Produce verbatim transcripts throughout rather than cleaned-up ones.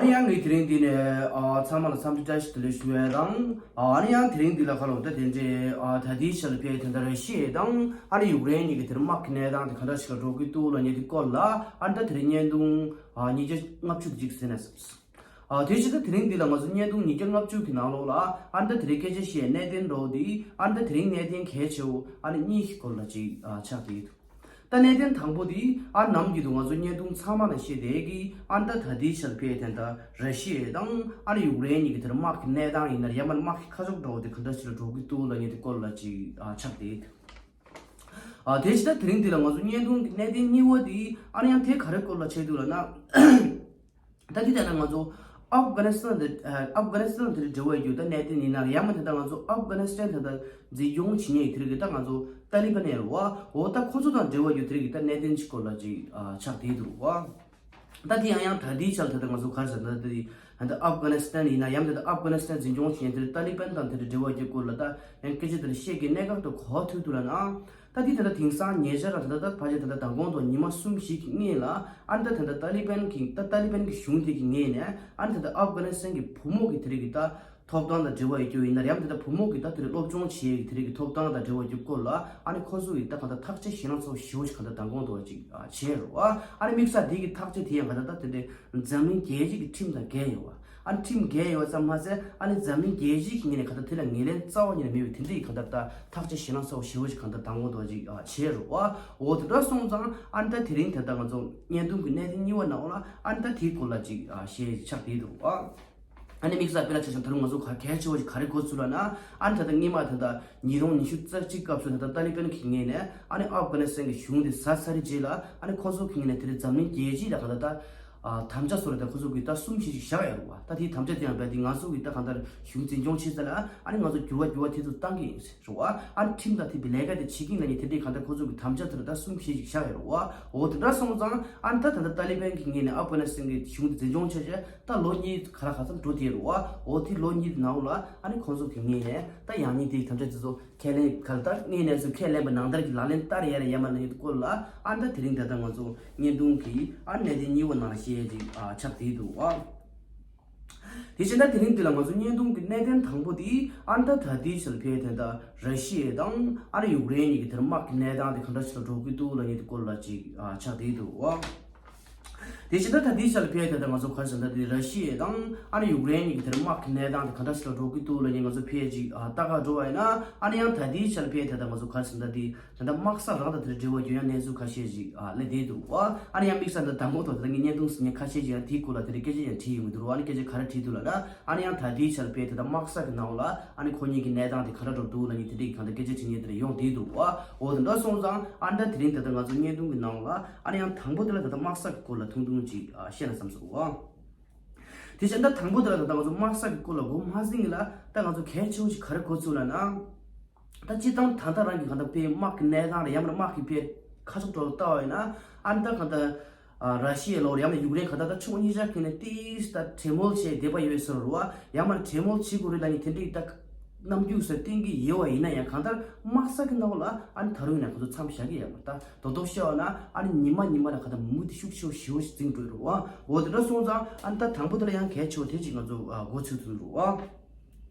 ཨ་ནི་ཡང་ངས་དེ་རིང་འདི་ནས་ཨ་ཚང་མ་ལ་འཚམས་འདྲི་བཀྲ་ཤིས་བདེ་ལེགས་ཞུ་ཡས་དང་། ཨ་ནི་ཡང་དེ་རིང་འདི་ལ་ཁ་ལོ་ད་དེ་འདྲའི་ཨ་ད་ལྟའི་ཆ་ལ་ཕེ་དེ་འདྲ་ར་ཤི་ཡ་དང་ཨ་ནི་ཡུཀ་རེན་གཉིས་ཀྱི་དེར་དམག་གི་གནས་སྟངས་དེ་ག་འདྲ་ཞིག་ལ་འགྲོ་གི་འདུག་ལབ་མཁན་དེ་སྐོར་ལ་ཨ་ནི་ད་དེ་རིང་བརྙན་ཐུང་ཨ་ཉིས་བརྒྱ་ལྔ་བཅུ་དེ་ཅིག་གཟིགས་ན་བསམས། ཨ་དེ་བཞིན་ད་དེ་རིང་འདི་ལ་ང་ཚོ་བརྙན་ཐུང་ཉིས་བརྒྱ་ལྔ་བཅུ་གི་ནང་ལོགས་ལ་ཨ་ནི་ད་དེ་རིང་སྐད་ཆ་བཤད་གནད་དོན་འདྲ་བོ་དེ་ཨ་ནི་ད་དེ་རིང་གནད་དོན་གལ་ཆེ་བོ་ཨ་ནི་གཉིས་ཀྱི་སྐོར་ལ་ཅིག་ཨ་ཆགས་བསྡད་ཡོད། ད་གནད་དོན་དང་པོ་དེ་ཨ་ནམ་རྒྱུན་དུ་ང་ཚོ་བརྙན་ཐུང་ཚང་མ་ལ་བཤད་བསྡད་ཀྱི་ཨ་ནི་ད་ད་ལྟའི་ཆར་ཕེ་དེ་འདྲ་ར་ཤི་ཡ་དང་ཨ་ནི་ཡུཀ་རེན་གཉིས་ཀྱི་དེར་དམག་གི་གནས་སྟངས་ཡིན་ན་ཡང་མ་དམག་གི་ཁ་ཕྱོགས་འདྲ་བོ་དེ་ག་འདྲ་ཞིག་ལ་འགྲོ་གི་འདུག་ལབ་མཁན་དེ་སྐོར་ལ་ཅིག་ཨ་ཆགས་བསྡད་ཡོད། ཨ་དེ་བཞིན་ད་དེ་རིང་འདི་ལ་ང་ཚོ་བརྙན་ཐུང་གི་གནད་དོན་གཉིས་པ་དེ་ཨ་ནི་ཡང་དེ་ག་རེ་སྐོར་ལ་བྱས་འདུག་ལབ་ན། ད་དེ་ལྟར་ན་ང་ཚོ་ཨབ་གྷ་ནི་སི་ཐན་དེ་ཨ་ཨབ་གྷ་ནི་སི་ཐན་དེ་འབྲེལ་བ་ཡོད་རྒྱུ་ད་གནད་དོན་ཡིན་ན་ཡང་མ་དེ་ལྟར་ང་ཚོ་ཨབ་གྷ་ནི་སི་ཐན་དེ་ད་འཛིན་སྐྱོང་བྱེད་མཁན་དེ་རིགས་ཀྱི་ད་ང་ཚོ་ཏཱ་ལི་བན་ཡིན་རུང་བ་འོ་ད་ཁོ་ཚོ་དང་འབྲེལ་བ་ཡོད་དེ་རིགས་ཀྱི་ད་གནད་དོན་ཅིག་སྐོར་ལ་ཅིག་ཨ་ཆགས་བསྡད་འདུག་བ། ད་དེ་ཡང་ཡང་ད་དེའི་ཆར་དེ་ད་ང་ཚོ་ག་རེ་ཟེར་ན་ད་དེ་ད་ཨབ་གྷ་ནི་སི་ཐན་ཡིན་ན་ཡང་དེ་ད་ཨབ་གྷ་ནི་སི་ཐན་འཛིན་སྐྱོང་བྱེད་མཁན་དེ་རིགས་ཏཱ་ལི་བན་དང་དེ་རིགས་འབྲེལ་བ་ཡོད་སྐོར་ལ་ད་ཡང་སྐད་ཆ་དེ་རིགས་བཤད་མཁན་གནད་འགག་ཏུ་གོ་ཐུབ་འདུག་ལབ་ན། ད་དེ་ད་ལྟ་དེང་སང་ཉེ་ཆར་ལ་ད་ལྟ་ད་ཕལ་ཆེར་ད་ལྟ་མདང་དགོང་དང་ཉི་མ་གསུམ་བཞི་གི་སྔོན་ལ་ཨ་ནི་ད་ད་ལྟ་ཏཱ་ལི་བན་གྱི་ད་ཏཱ་ལི་བན་གྱི་གཞུང་དེ་གི་ངོས་ནས་ཨ་ནི་ད་ལྟ་ཨབ་གྷ་ནི་སི་ཐན་གྱི་བུ་མོ་གི་དེ་རིགས་ཀྱི་ད་ཐོབ་ཐང་དང་འབྲེལ་བ་ཡོད་རྒྱུ་ཡིན་ན་ཡང་ད་ལྟ་བུ་མོ་གི་ད་དེ་རིགས་སློབ་སྦྱོང་བྱེད་ཡས་ཀྱི་དེ་རིགས་ཀྱི་ཐོབ་ཐང་དང་འབྲེལ་བ་ཡོད་སྐོར་ལ་ཨ་ནི་ཁོ་ཚོ་གི་ད་གང་ལྟར་ཐག་གཅོད་ཞེད་སྣང་ཚ་བོ་ཞེ་པོ་ཞིག་གང་ལྟར་མདང་དགོང་དུ་བ་ཅིག་བྱས་རེད་བ། ཨ་ནི་དམིགས་བསལ་དེ་གི་ཐག་གཅོད་དེ་ཡང་གང་ལྟར་ད་དེ་འདྲའི་འཛམ་གླིང་རྒྱལ་སྤྱི་གི་ཁྲིམས་དང་འགལ་ཡོད་བ། ཨ་ནི་ཁྲིམས་འགལ་ཡོད་ཙམ་མ་ཟད་ཨ་ནི་འཛམ་གླིང་རྒྱལ་སྤྱི་གི་ངོས་ནས་གང་ལྟར་དེ་ལ་ངོས་ལེན་རྩ་བ་ཉིད་ནས་མེད་པའི་དེ་འདྲའི་གང་ལྟར་ད་ཐག་གཅོད་ཞེད་སྣང་ཚ་བོ་ཞེ་པོ་ཞིག་གང་ལྟར་མདང་དགོང་དུ་བ་ཅིག་བྱས་རེད་བ། འོ་དེ་འདྲ་སོང་ཙང་ཨ་ནི་ད་དེ་རིང་ད་ལྟ་ང་ཚོ་བརྙན་ཐུང་གི་གནད་དོན་གཉིས་པ་ནང་ལ་ཨ་ནི་ད་དེའི་སྐོར་ལ་ཅིག་བཤད་ཆགས་བསྡད་འདུག་བ། ཨ་ནི་དམིགས་བསལ་དཔེར་ན་ཆ་བཞག་ད་རུང་ང་ཚོ་ག་གལ་ཆེ་བ་ཞིག་ག་རེ་གོ་ཚུལ་ལ་ན་ཨ་ནི་ད་ལྟ་སྔོན་མ་ད་ལྟ་ཉིས་སྟོང་ཉི་ཤུ་རྩ་གཅིག་སྐབས་སུ་ད་ལྟ་ཏཱ་ལི་བན་གྱི་ངོས་ནས་ཨ་ནི་ཨབ་གྷ་ནི་སི་ཐན་གྱི་གཞུང་དེ་ཟ་ཚར་རྗེས་ལ་ཨ་ནི་ཁོ་ཚོ་གི་ངོས་ནས་དེ་རིང་འཛམ་གླིང་རྒྱལ་སྤྱི་ལ་ག་ད་ལྟ་ཨ་དམ་བཅའ་བཟོ་རེ་ད་ཁོ་ཚོ་གི་ད་གསུམ་བཞི་ཞིག་བཞག་ཡོད་རེད་བ། ད་དེའི་དམ་བཅའ་དེ་ཡང་རྦད་དེ་ང་ཚོ་གི་ད་ག་ད་གཞུང་འཛིན་སྐྱོང་བྱེད་ས་ལ་ཨ་ནི་ང་ཚོ་འགྱུར་བ་འགྱུར་བ་དེ་ཚོ་བཏང་གི་ཡིན། རེད་བ། ཨ་ནི་ཁྲིམས་དང་མཐུན་པའི་ལས་ཀ་དེ་བྱེད་ཀྱི་ཡིན་ལབ་མཁན་དེ་འདྲའི་གང་ལྟར་ཁོ་ཚོ་གི་དམ་བཅའ་དེ་ལ་ད་གསུམ་བཞི་ཞིག་བཞག་ཡོད་རེད་བ། འོ་དེ་འདྲ་སོང་ཙང་ཨ་ནི་ད་ད་ལྟ་ཏཱ་ལི་བན་གྱི་ངོས་ནས་ཨབ་གྷ་ནི་སི་ཐན་གྱི་གཞུང་དེ་འཛིན་སྐྱོང་བྱས་རྗེས་ད་ལོ་གཉིས་ག་ལ་ག་ཙམ་འགྲོ་བསྡད་རེད་བ། འོ་དེ་ལོ་གཉིས་དེ་ནང་ལ་ཨ་ནི་ཁོང་ཚོ་གི་ངོས་ནས་ད་ཡང་སྙིང་དེ་གི་དམ་བཅའ་དེ་ཚོ་ཁས་ལེན་ག་ལ་ད་དངོས་གནས་སུ་ཁས་ལེན་པ་ནང་ལྟར་གྱི་ལག་ལེན་བསྟར་ཡ་རེད་ཡ་མ་རེད་སྐོར་ལ་ཨ་ནི་ད་དེ་རིང་ད་ལྟ་ང་ཚོ་བརྙན་ཐུང་གི་ཨ་ནི་གནད་དོན་གཉིས་པ་ནང་ལ་བཤད་ཡ་ཅིག་ཨ་ཆགས་བསྡད་འདུག་བ། དེ་བཞིན་ད་དེ་རིང་འདི་ལ་ང་ཚོ་བརྙན་ཐུང་གི་གནད་དོན་དང་པོ་དེ་ཨ་ནི་ད་ད་ལྟའི་ཆར་ཕེ་དེ་ད་ར་ཤི་ཡ་དང་ཨ་ནི་ཡུཀ་རེན་གཉིས་ཀྱི་དེར་དམག་གི་གནས་སྟངས་དེ་ག་འདྲ་ཞིག་ལ་འགྲོ་གི་འདུག་ལབ་མཁན་དེ་སྐོར་ལ་ཅིག་ཨ་ཆགས་བསྡད་འདུག་བ། དེ་བཞིན་ད་ད་ལྟའི་ཆར་ཕེ་དེ་ད་ང་ཚོ་ག་རེ་ཟེར་ན་ད་དེ་ར་ཤི་ཡ་དང་ཨ་ནི་ཡུཀ་རེན་གཉིས་ཀྱི་དེར་དམག་གི་གནས་སྟངས་དེ་ག་འདྲ་ཞིག་ལ་འགྲོ་གི་འདུག་ལབ་མཁན་ང་ཚོ་ཕེ་ཅིག་ཨ་ལྟ་ག་འགྲོ་བ་ཡིན་ན་ཨ་ནི་ཡང་ད་ལྟའི་ཆར་ཕེ་དེ་ད་ང་ཚོ་ག་རེ་ཟེར་ན་ད་དེ། ད་ལྟ་དམག་ས་རང་དང་དེར་འབྲེལ་བ་ཡོད་ཡང་གནས་ཚུལ་ཁ་ཤས་ཤིག་ཨ་སླེབས་བསྡད་འདུག་བ། ཨ་ནི་ཡང་དམིགས་བསལ་ད་དང་པོ་ཐོག་ད་ལྟ་ངས་བརྙན་ཐུང་ཟིན་མཁན་ཁ་ཤས་ཤིག་ཡང་དེའི་སྐོར་ལ་དེ་འདྲའི་སྐད་ཆ་ཡང་དྲིས་ཡོང་གི་འདུག་ཨ་ནི་སྐད་ཆ་ག་རེ་དྲིས་འདུག་ལབ་ན། ཨ་ནི་ཡང་ད་ལྟའི་ཆར་ཕེ་ད་ལྟ་དམག་ས་གི་ནང་ལ་ཨ་ནི་ཁོ་གཉིས་ཀྱི་གནས་སྟངས་དེ་ག་འདྲ་འགྲོ་འདུག་ལབ་མཁན་དེ་འདྲའི་གང་ལྟར་སྐད་ཆ་དྲི་མཁན་དེ་འདྲ་ཡོང་བསྡད་འདུག་བ། འོ་དེ་འདྲ་སོང་ཙང་ཨ་ནི་ད་དེ་རིང་ད་ལྟ་ང་ཚོ་བརྙན་ཐུང་གི་ནང་ལ་ཨ་ནི་ཡང་དང་པོ་དེ་ལ་ད་ལྟ་དམག་ས་གི་སྐོར་ལ་ཐུང་ཐུང་ཅིག་ཨ་བཤད་ན་བསམ་སོང་བ། དེ་བཞིན་ད་དང་པོ་དེ་ལ་ད་ལྟ་ང་ཚོ་དམག་ས་གི་སྐོར་ལ་མགོ་མ་ཟིན་གི་ལ་ད་ང་ཚོ་གལ་ཆེ་བོ་ཞིག་ག་རེ་གོ་ཚུལ་ལབ་ན། ད་སྤྱིར་བཏང་ད་ལྟ་རང་གི་གང་ལྟར་དཔེ་དམག་གི་གནས་སྟངས་རེད་ཡང་མིན་དམག་གི་དཔེ་ཁ་ཕྱོགས་འགྲོ་ལ་ལྟ་བ་ཡིན་ན་ཨ་ནི་ད་གང་ལྟར་ཨ་ར་ཤི་ཡ་ལོ་རེད་ཡང་མིན་ཡུཀ་རེན་གང་ལྟར་ད་ཕྱོགས་གཉིས་ཆ་གི་ནས་ཏིས་ད་གྲོས་མོལ་བྱས་བསྡད་པ་ཡོད་ཟེར་བ་རེད་བ། ཡང་མིན་གྲོས་མོལ་བྱེད་དགོས་རེད་ལབ་མཁན་དེ་འདྲའི་ད་རྣམ་འགྱུར་ཟེར་བསྟན་གྱི་ཡོད་བ་ཡིན་ན་ཡང་གང་ལྟར་དམག་ས་གི་ནང་ལ་ཨ་ནི་ད་རུང་ཡིན་ན་ཁོ་ཚོ་མཚམས་བཞག་གི་ཡོད་མ་རེད། ད་རྡོག་རྡོག་བཤད་པ་ན་ཨ་ནི་ཉི་མ་ཉི་མ་ལ་གང་ལྟར་མུ་མཐུད་ཤུགས་ཆེ་བོ་ཞེ་པོ་ཞིག་འཛིང་འགྲོ་གི་རེད་བ། འོ་དེ་འདྲ་སོང་ཙང་ཨ་ནི་ད་དང་པོ་དེ་ལ་ཡང་གལ་ཆེ་བོ་དེ་ཅིག་ང་ཚོ་ཨ་མགོ་ཚོད་ཐུབ་ཀྱི་རེད་བ།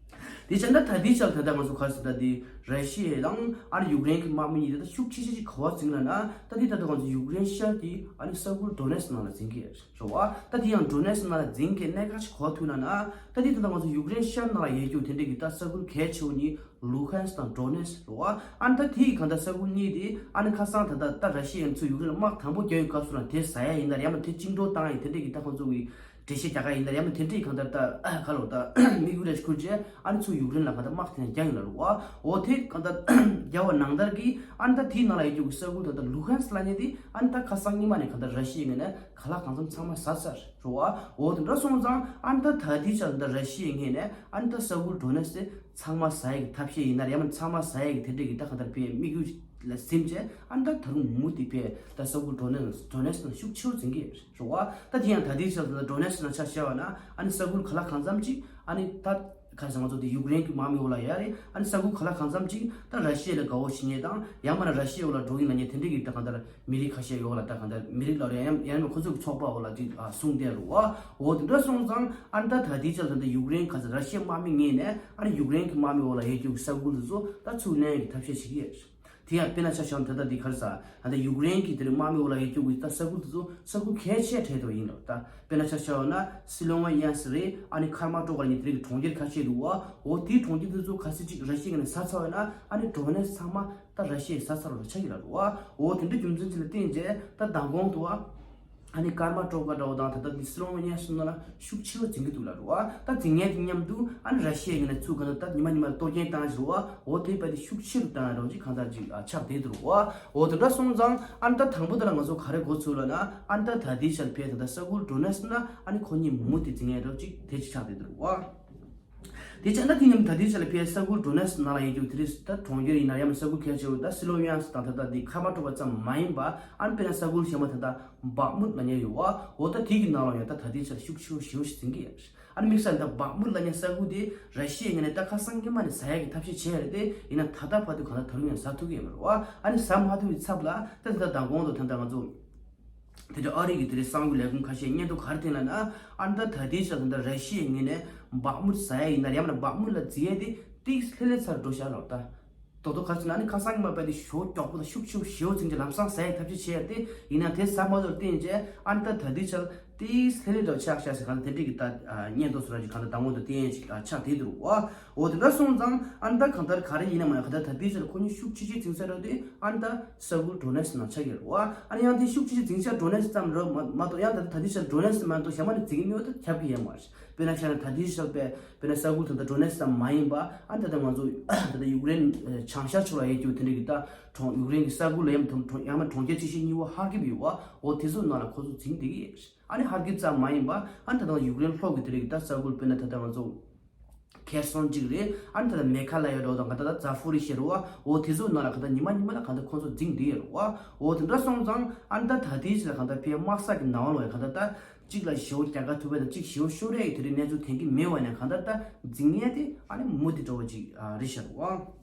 དེ་བྱས་ན་ད་ལྟའི་ཆར་ད་ལྟ་ང་ཚོ་ག་རེ་ཟེར་ད་དེ་ར་ཤི་ཡ་དང་ཨ་ནི་ཡུཀ་རེན་གྱི་དམག་མི་གཉིས་དེ་ད་ཤུགས་ཆེ་ཆེ་ཅིག་ག་པར་འཛིང་ལབ་ན། ད་དེ་ད་ལྟ་ང་ཚོ་ཡུཀ་རེན་ཤར་གྱི་ཨ་ནི་ས་ཁུལ་ཌོ་ནེ་སི་ནང་ལ་འཛིང་གི་རེད་བ། ད་དེ་ཡང་ཌོ་ནེ་སི་ནང་ལ་འཛིང་གི་གནད་འགག་ཅིག་ག་པར་ཐུག་ལབ་ན། ད་དེ་ད་ལྟ་ང་ཚོ་ཡུཀ་རེན་ཤར་ནང་ལ་ཡོད་རྒྱུ་དེ་འདྲ་གི་ད་ས་ཁུལ་གལ་ཆེ་བོ་གཉིས་ལུ་ཧན་སི་དང་ཌོ་ནེ་སི་རེད་བ། ཨ་ནི་ད་དེ་ཡི་གང་ལྟར་ས་ཁུལ་གཉིས་དེ་ཨ་ནི་ཁ་སང་ད་ལྟ་ད་ར་ཤི་ཡ་ཚོ་ཡུཀ་རེན་ལ་དམག་དང་པོ་རྒྱག་ཡོད་སྐབས་སུ་ལ་དེ་ཟ་ཡ་ཡིན་ན་ཡང་མིན་དེ་བཅིངས་འགྲོལ་བཏང་ཡ་ཡིན་དེ་འདྲ་གི་ད་ཁོང་ཚོ་གི་འགྲེལ་བཤད་རྒྱག་ག་ཡིན་ན་ཡང་མིན་དེ་འདྲའི་གང་ལྟར་ད་ག་ལོ་ད་དམིགས་ཡུལ་རེ་ཞིག་ཁུར་རྗེས་ཨ་ནི་ཚུར་ཡུཀ་རེན་ལ་གང་ལྟར་དམག་དེ་ཡང་རྒྱག་ཡིན་ལ་རུ་བ། འོ་དེ་གང་ལྟར་རྒྱག་པ་ནང་ལྟར་གྱི་ཨ་ནི་ད་དེའི་ནང་ལ་ཡོད་རྒྱུ་གི་ས་ཁུལ་ད་ལྟ་ལུ་ཧན་སི་ལབ་མཁན་དེ་ཨ་ནི་ད་ཁ་སང་ཉི་མ་ནས་གང་ལྟར་ར་ཤི་ཡའི་ངོས་ནས་ག་ལ་གང་འཚམ་ཚང་མ་ཟ་ཚར་རུ་བ། འོ་དེ་འདྲ་སོང་ཙང་ཨ་ནི་ད་ད་དེའི་ཆར་ད་ར་ཤི་ཡའི་ངོས་ནས་ཨ་ནི་ད་ས་ཁུལ་ཌོ་ནེ་སི་ཚང་མ་ཟ་ཡ་གི་ཐབས་ཤེས་ཡིན་ན་ཡང་མིན་ཚང་མ་ཟ་ཡ་གི་དེ་འདྲ་གི་ད་གང་ལྟར་དཔེ་དམིགས་ཡུལ་ལ་ཟིན་བྱས་ཨ་ནི་ད་ད་རུང་མུ་མཐུད་དེ་དཔེ་ད་ས་ཁུལ་ཌོ་ནེ་སི་ཌོ་ནེ་སི་ནང་ཤུགས་ཆེ་བོ་འཛིང་གི་རེད་བ། ད་དེ་ཡང་ད་དེའི་ཆར་ད་ཌོ་ནེ་སི་ནང་ཆ་བཞག་པ་ན་ཨ་ནི་ས་ཁུལ་ག་ལ་གང་འཚམ་ཅིག་ཨ་ནི་ད་ ཁ་སང་ང་ཚོ་དེ་ཡུཀ་རེན་གྱི་དམག་མི་འོག་ལ་ཡོད་རེད། ཨ་ནི་ས་ཁུལ་ག་ལ་གང་འཚམ་ཅིག་ད་ར་ཤི་ཡ་ལ་དགའ་བོ་བྱེད་མཁན་དང་ཡང་མིན་ན་ར་ཤི་ཡའི་འོག་ལ་འགྲོ་གི་ཡིན་ལབ་མཁན་དེ་འདྲ་གི་ད་གང་ལྟར་མི་རིགས་ཁ་ཤས་ཡོད་ལ། ད་གང་ལྟར་མི་རིགས་ལབ་རེད། ཡང་ཡང་ཁོ་ཚོ་གི་ཚོགས་པ་འོག་ལ་ཅིག་གསུངས་བསྡད་རེད་བ། འོ་དེ་འདྲ་སོང་ཙང་ཨ་ནི་ད་ད་ལྟའི་ཆར་ད་ལྟ་ཡུཀ་རེན་ག་ཚོད་ར་ཤི་ཡའི་དམག་མི་ངོས་ནས་ཨ་ནི་ཡུཀ་རེན་གྱི་དམག་མི་འོག་ལ་ཡོད་རྒྱུ་གི་ས་ཁུལ་དེ་ཚོ་ད་ཚུར་ལེན་ཡག་གི་ཐབས་ཤེས་བྱེད་ཀྱི་ཡོད། དེ་ཡང་དཔེར་ན་ཆ་བཞག་ན་ད་ལྟ་འདི་ག་རེ་ཟ། ད་ལྟ་ཡུཀ་རེན་གྱི་དེ་རིང་དམག་མི་འོག་ལ་ཡོད་རྒྱུ་གི་ད་ས་ཁུལ་དེ་ཚོ་ས་ཁུལ་གལ་ཆེ་གྲས་དེ་ཡིན་ལ། ད་དཔེར་ན་ཆ་བཞག་ན་སི་ལོ་ཝེ་ནི་ཡ་ཟེར་རེད། ཨ་ནི་ཁར་མ་ཀྲོ་ཀ་ལབ་མཁན་དེ་རིང་གི་གྲོང་ཁྱེར་ཁ་ཤས་འདུག་བ། འོ་དེའི་གྲོང་ཁྱེར་དེ་ཚོ་གལ་སྲིད་ཅིག་ར་ཤི་ཡ་ནས་ཟ་ཚར་བ་ཡིན་ན་ཨ་ནི་ཌོ་ནེ་སི་ཚང་མ་ད་ར་ཤི་ཡས་ཟ་ཚར་བ་ཆགས་ཀྱི་རེད་བ། འོ་དེ་འདྲ་རྒྱུ་མཚན་ཅིག་ལ་བརྟེན་བྱས་ད་མདང་དགོང་དུ་བ། ཨ་ནི་ཀར་མ་ཀྲོ་ཀ་འདྲ་བོ་དང་ད་ལྟ་འདི་སི་ལོ་ཝེ་ནི་ཡ་སོང་ན་ལ་ཤུགས་ཆེ་བ་འཛིན་གྱི་འདུག་ལབ་རེད་བ། ད་འཛིན་མཁན་དེ་མཉམ་དུ་ཨ་ནི་ར་ཤི་ཡའི་ངོས་ནས་ཚུར་ག་ད་ད་ཉི་མ་ཉི་མ་གཏོར་སྐྱོན་བཏང་ཞིག་བ། འོ་དེ་བས་དེ་ཤུགས་ཆེ་རུ་བཏང་ཡ་འདྲ་བོ་ཅིག་གང་ལྟར་ཅིག་ཨ་ཆགས་བསྡད་འདུག་བ། འོ་དེ་འདྲ་སོང་ཙང་ཨ་ནི་ད་དང་པོ་དེ་ལ་ང་ཚོ་ག་རེ་གོ་ཚུལ་ལབ་ན་ཨ་ནི་ད་ད་ལྟའི་ཆར་ཕེ་ད་ད་ས་ཁུལ་ཌོ་ནེ་སི་ན་ཨ་ནི་ཁོ་གཉིས་མུ་མཐུད་འཛིན་མཁན་འདྲ་བོ་ཅིག་དེ་ཅིག་ཆགས་བསྡད་འདུག་བ། དེ་བྱས་ན་དེ་མཉམ་ད་ལྟའི་ཆ་ལ་ཕའི་ས་ཁུལ་ཌོ་ནེ་སི་ནང་ལ་ཡོད་རྒྱུ་དེ་རིང་ད་གྲོང་ཁྱེར་ཡིན་ན་ཡང་ས་ཁུལ་གལ་ཆེ་བོ་ད་སི་ལོ་ཝེ་ནི་ཡ་དང་ད་ལྟ་འདི་ཁར་མ་ཀྲོ་ཀ་ཙམ་མ་ཡིན་པ་ཨ་ནི་དཔེར་ན་ས་ཁུལ་གཞན་པ་ད་ལྟ་བག་མུད་ལབ་མཁན་ཡོད་བ། འོ་ད་དེ་གི་ནང་ལ་ཡང་ད་ད་ལྟའི་ཆ་ལ་ཤུགས་ཆེ་བོ་ཞེ་བོ་ཞིག་འཛིན་གྱི་ཡོད། ཨ་ནི་དམིགས་བསལ་ད་བག་མུད་ལབ་མཁན་ས་ཁུལ་དེ་ར་ཤི་ཡའི་ངོས་ནས་ད་ཁ་སང་སྔོན་མ་ནས་ཟ་ཡག་གི་ཐབས་ཤེས་བྱས་རེད་དེ་ཡིན་ན་ད་ལྟ་བར་དུ་གང་ལྟར་ད་རུང་ཡང་ཟ་ཐུབ་ཀྱི་ཡོད་མ་རེད་བ། ཨ་ནི་ཟ་མ་ཐུབ་པའི་ཚབ་ལ་ད་ད་ལྟ་མདང་དགོང་དུ་ད་ལྟ་ང་ཚོ། དེ་འདྲ་ཨ་རི་གི་དེ་རིང་གསར་འགོད་ལས་ཁུངས་ཁ་ཤས་སྙན་ཐོ་ག་རེ་བཏོན་ལབ་ན་ཨ་ནི་ད་ད་ལྟའི་ཆར་ད་ལྟ་ར་ཤི་ཡའི་ངོས་ནས་བག་མུད་ཟ་ཡ་ཡིན་ན་ཡང་མིན་ན་བག་མུད་ལ་འཛིན་ཡ་དེ་ཏིག་ལྷོད་ལྷོད་ཚར་འགྲོ་ཤག་ལབ་ད། རྡོག་རྡོག་ག་རེ་ཟེར་ན་ཨ་ནི་ཁ་སང་གི་མ་པ་དེ་ཞེ་པོ་མགྱོགས་པོ་དང་ཤུགས་ཆེ་ཞེ་པོ་འཛིན་གྱི་ལམ་སང་ཟ་ཡའི་ཐབས་ཤེས་བྱས་ཏེ་ཡིན་ན་དེ་ཟ་མ་ཐུབ་བརྟེན་བྱས་ཨ་ནི་ད་ད་ལྟའི་ཆར་ཏིག་ལྷོད་ལྷོད་འདྲ་ཆགས་ཤག་ཟེར་གང་དེ་འདྲ་གི་ད་སྙན་ཐོ་སུ་ར་གི་གང་ད་དང་པོ་དུ་བསྟན་ཅིག་ཆགས་དེ་འདུག་བ། འོ་དེ་འདྲ་སོང་ཙང་ཨ་ནི་ད་གང་ལྟར་ག་རེ་ཡིན་ན་མ་ཡང་གང་ལྟར་ད་ལྟའི་ཆར་ཁོ་གཉིས་ཤུགས་ཆེ་ཆེ་འཛིན་ས་ར་དེ་ཨ་ནི་ད་ས་ཁུལ་ཌོ་ནེ་སི་ནང་ཆགས་ཀྱི་རེད་བ། ཨ་ནི་ཡང་དེ་ཤུགས་ཆེ་ཆེ་འཛིན་ས་ཌོ་ནེ་སི་ཙམ་རེད་མ་མ་གཏོགས་ཡང་ད་ད་ལྟའི་ཆར་ཌོ་ནེ་སི་མ་གཏོགས་གཞན་པ་ནས་འཛིན་གྱི་མེད་པ་ད་ཁྱབ་ཀྱི་ཡོད་མ་རེད། དཔེར་ན་ཆ་ན་ད་ལྟའི་ཆར་དཔེ་དཔེར་ན་ས་ཁུལ་ད་ལྟ་ཌོ་ནེ་སི་ཙམ་མ་ཡིན་པ་ཨ་ནི་ད་ལྟ་ང་ཚོ་ད་ལྟ་ཡུཀ་རེན་བྱང་ཤར་ཕྱོགས་ལ་ཡོད་རྒྱུ་དེ་འདྲ་གི་ད་གྲོང་ཡུཀ་རེན་གྱི་ས་ཁུལ་ལ་ཡང་གྲོང་ཡང་ན་གྲོང་ཁྱེར་ཆེ་ཤོས་གཉིས་པོ་ཧར་ཀིབ་ཡོད་བ། འོ་དེ་ཚོའི་ནང་ལ་ཁོ་ཚོ་འཛིན་བསྡད་ཀྱི་ཡོད། ཨ་ནི་ཧར་ཀིབ་ཙམ་མ་ཡིན་པ་ཨ་ནི་ད་ལྟ་ཡུཀ་རེན་ལྷོ་གི་དེ་རིགས་ད་ས་ཁུལ་དཔེར་ན་ད་ལྟ་ང་ཚོ་ཁེར་སོང་གཅིག་རེད། ཨ་ནི་ད་ལྟ་མེ་ཁ་ལ་ཡ་འགྲོ་དང་ག་ད་ལྟ་ཛ་ཧྥོ་རི་ཤི་རེད་བ། འོ་དེ་ཚོའི་ནང་ལ་ག་ད་ཉི་མ་ཉི་མ་ལ་ག་ད་ཁོ་ཚོ་འཛིན་བསྡད་ཡོད་རེད་བ། འོ་དེ་འདྲ་སོང་ཙང་ཨ་ནི་ད་ད་ལྟའི་ཆ་ལ་ག་ད་ཕའི་དམག་ས་གི་ནང་ལ་ཡ་ག་ད་ད་གཅིག་ལ་ཞེ་པོ་རྒྱལ་ཁ་ཐོབ་པ་དང་གཅིག་ཞེ་པོ་ཤོར་ཡ་གི་དེ་རིགས་གནས་ཚུལ་དེང་གི་མེད་བ་ནས་ག་ད་ད་འཛིན་ཡ་དེ་ཨ་ནི་མུ་མཐུད་འགྲོ་བ་ཅིག་རེད་ཤག་བ།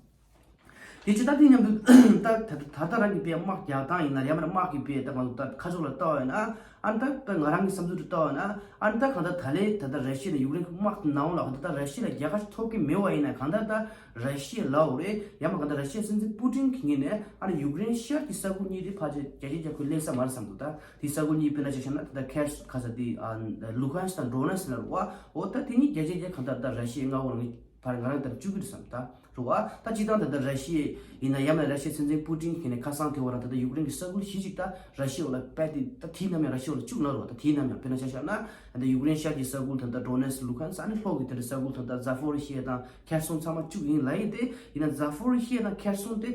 དེ་ཅི་ལྟ་དེ་མཉམ་དུ་ད་ད་ད་ད་རང་གི་པའི་དམག་རྒྱག་སྟངས་ཡིན་ན་ཡང་མིན་ན་དམག་གི་པའི་ད་ང་ཚོ་ད་ཁ་ཕྱོགས་ལ་ལྟ་བ་ཡིན་ན་ཨ་ནི་ད་ད་ང་རང་གི་བསམ་ཚུལ་དུ་ལྟ་བ་ཡིན་ན་ཨ་ནི་ད་གང་ལྟར་ད་ལས་ད་ད་ར་ཤི་ཡ་དང་ཡུཀ་རེན་གྱི་དམག་གི་ནང་ལ་གང་ལྟར་ད་ར་ཤི་ཡ་ལ་རྒྱལ་ཁ་ཐོབ་ཀྱི་མེད་པ་ཡིན་ན་གང་ལྟར་ད་ར་ཤི་ཡ་ལའོ་རེད་ཡང་མིན་གང་ལྟར་ར་ཤི་ཡའི་སྲིད་འཛིན་པུ་ཏིན་གྱི་ངོས་ནས་ཨ་ནི་ཡུཀ་རེན་ཤར་གྱི་ས་ཁུལ་གཉིས་དེ་ཕལ་ཆེར་རྒྱལ་གཅེས་རྒྱལ་ཁབ་ལེན་ས་མ་རེད་བསམ་འདུག་ད་དེ་ས་ཁུལ་གཉིས་དཔེར་ན་ཆ་བཞག་ན་ད་ད་ཁེར་ག་ས་དེ་ལུ་ཧན་སི་དང་ཌོ་ནེ་སི་ལ་རུ་བ་འོ་ད་དེ་གཉིས་རྒྱལ་གཅེས་རྒྱལ་གང་ལྟར་ད་ར་ཤི་ཡའི་མངའ་འོག་ལ་ངེས་ཕར་ང་རང་ལྟར་བཅུག་གི་རེད་བསམ་ད་རུ་བ། ད་སྤྱིར་བཏང་ད་ལྟ་ར་ཤི་ཡ་ཡིན་ན་ཡང་ན་ར་ཤི་ཡའི་སྲིད་འཛིན་པུ་ཏིན་གྱིས་ནས་ཁ་སང་དེ་བར་ད་ལྟ་ཡུཀ་རེན་གྱི་ས་ཁུལ་བཞི་ཅིག་ད་ར་ཤི་ཡ་འོག་ལ་སྤེལ་ཏེ་ད་དེའི་ནང་ནས་ར་ཤི་ཡ་འོག་ལ་བཅུག་ན་རུ་བ། ད་དེའི་ནང་ནས་དཔེར་ན་ཆ་བཞག་ན་ད་ལྟ་ཡུཀ་རེན་ཤར་གྱི་ས་ཁུལ་ད་ལྟ་ཌོ་ནེ་སི་ལུ་ཧན་སི་ཨ་ནི་ལྷོ་གི་ད་ལྟ་ས་ཁུལ་ད་ལྟ་ཛ་ཧྥོ་རི་ཤི་ཡ་དང་ཁེར་སོང་ཚང་མ་བཅུག་ཡིན་ལབ་ཡིན་ཏེ་ཡིན་ན་ཛ་ཧྥོ་རི་ཤི་ཡ་དང་ཁེར་སོང་དེ་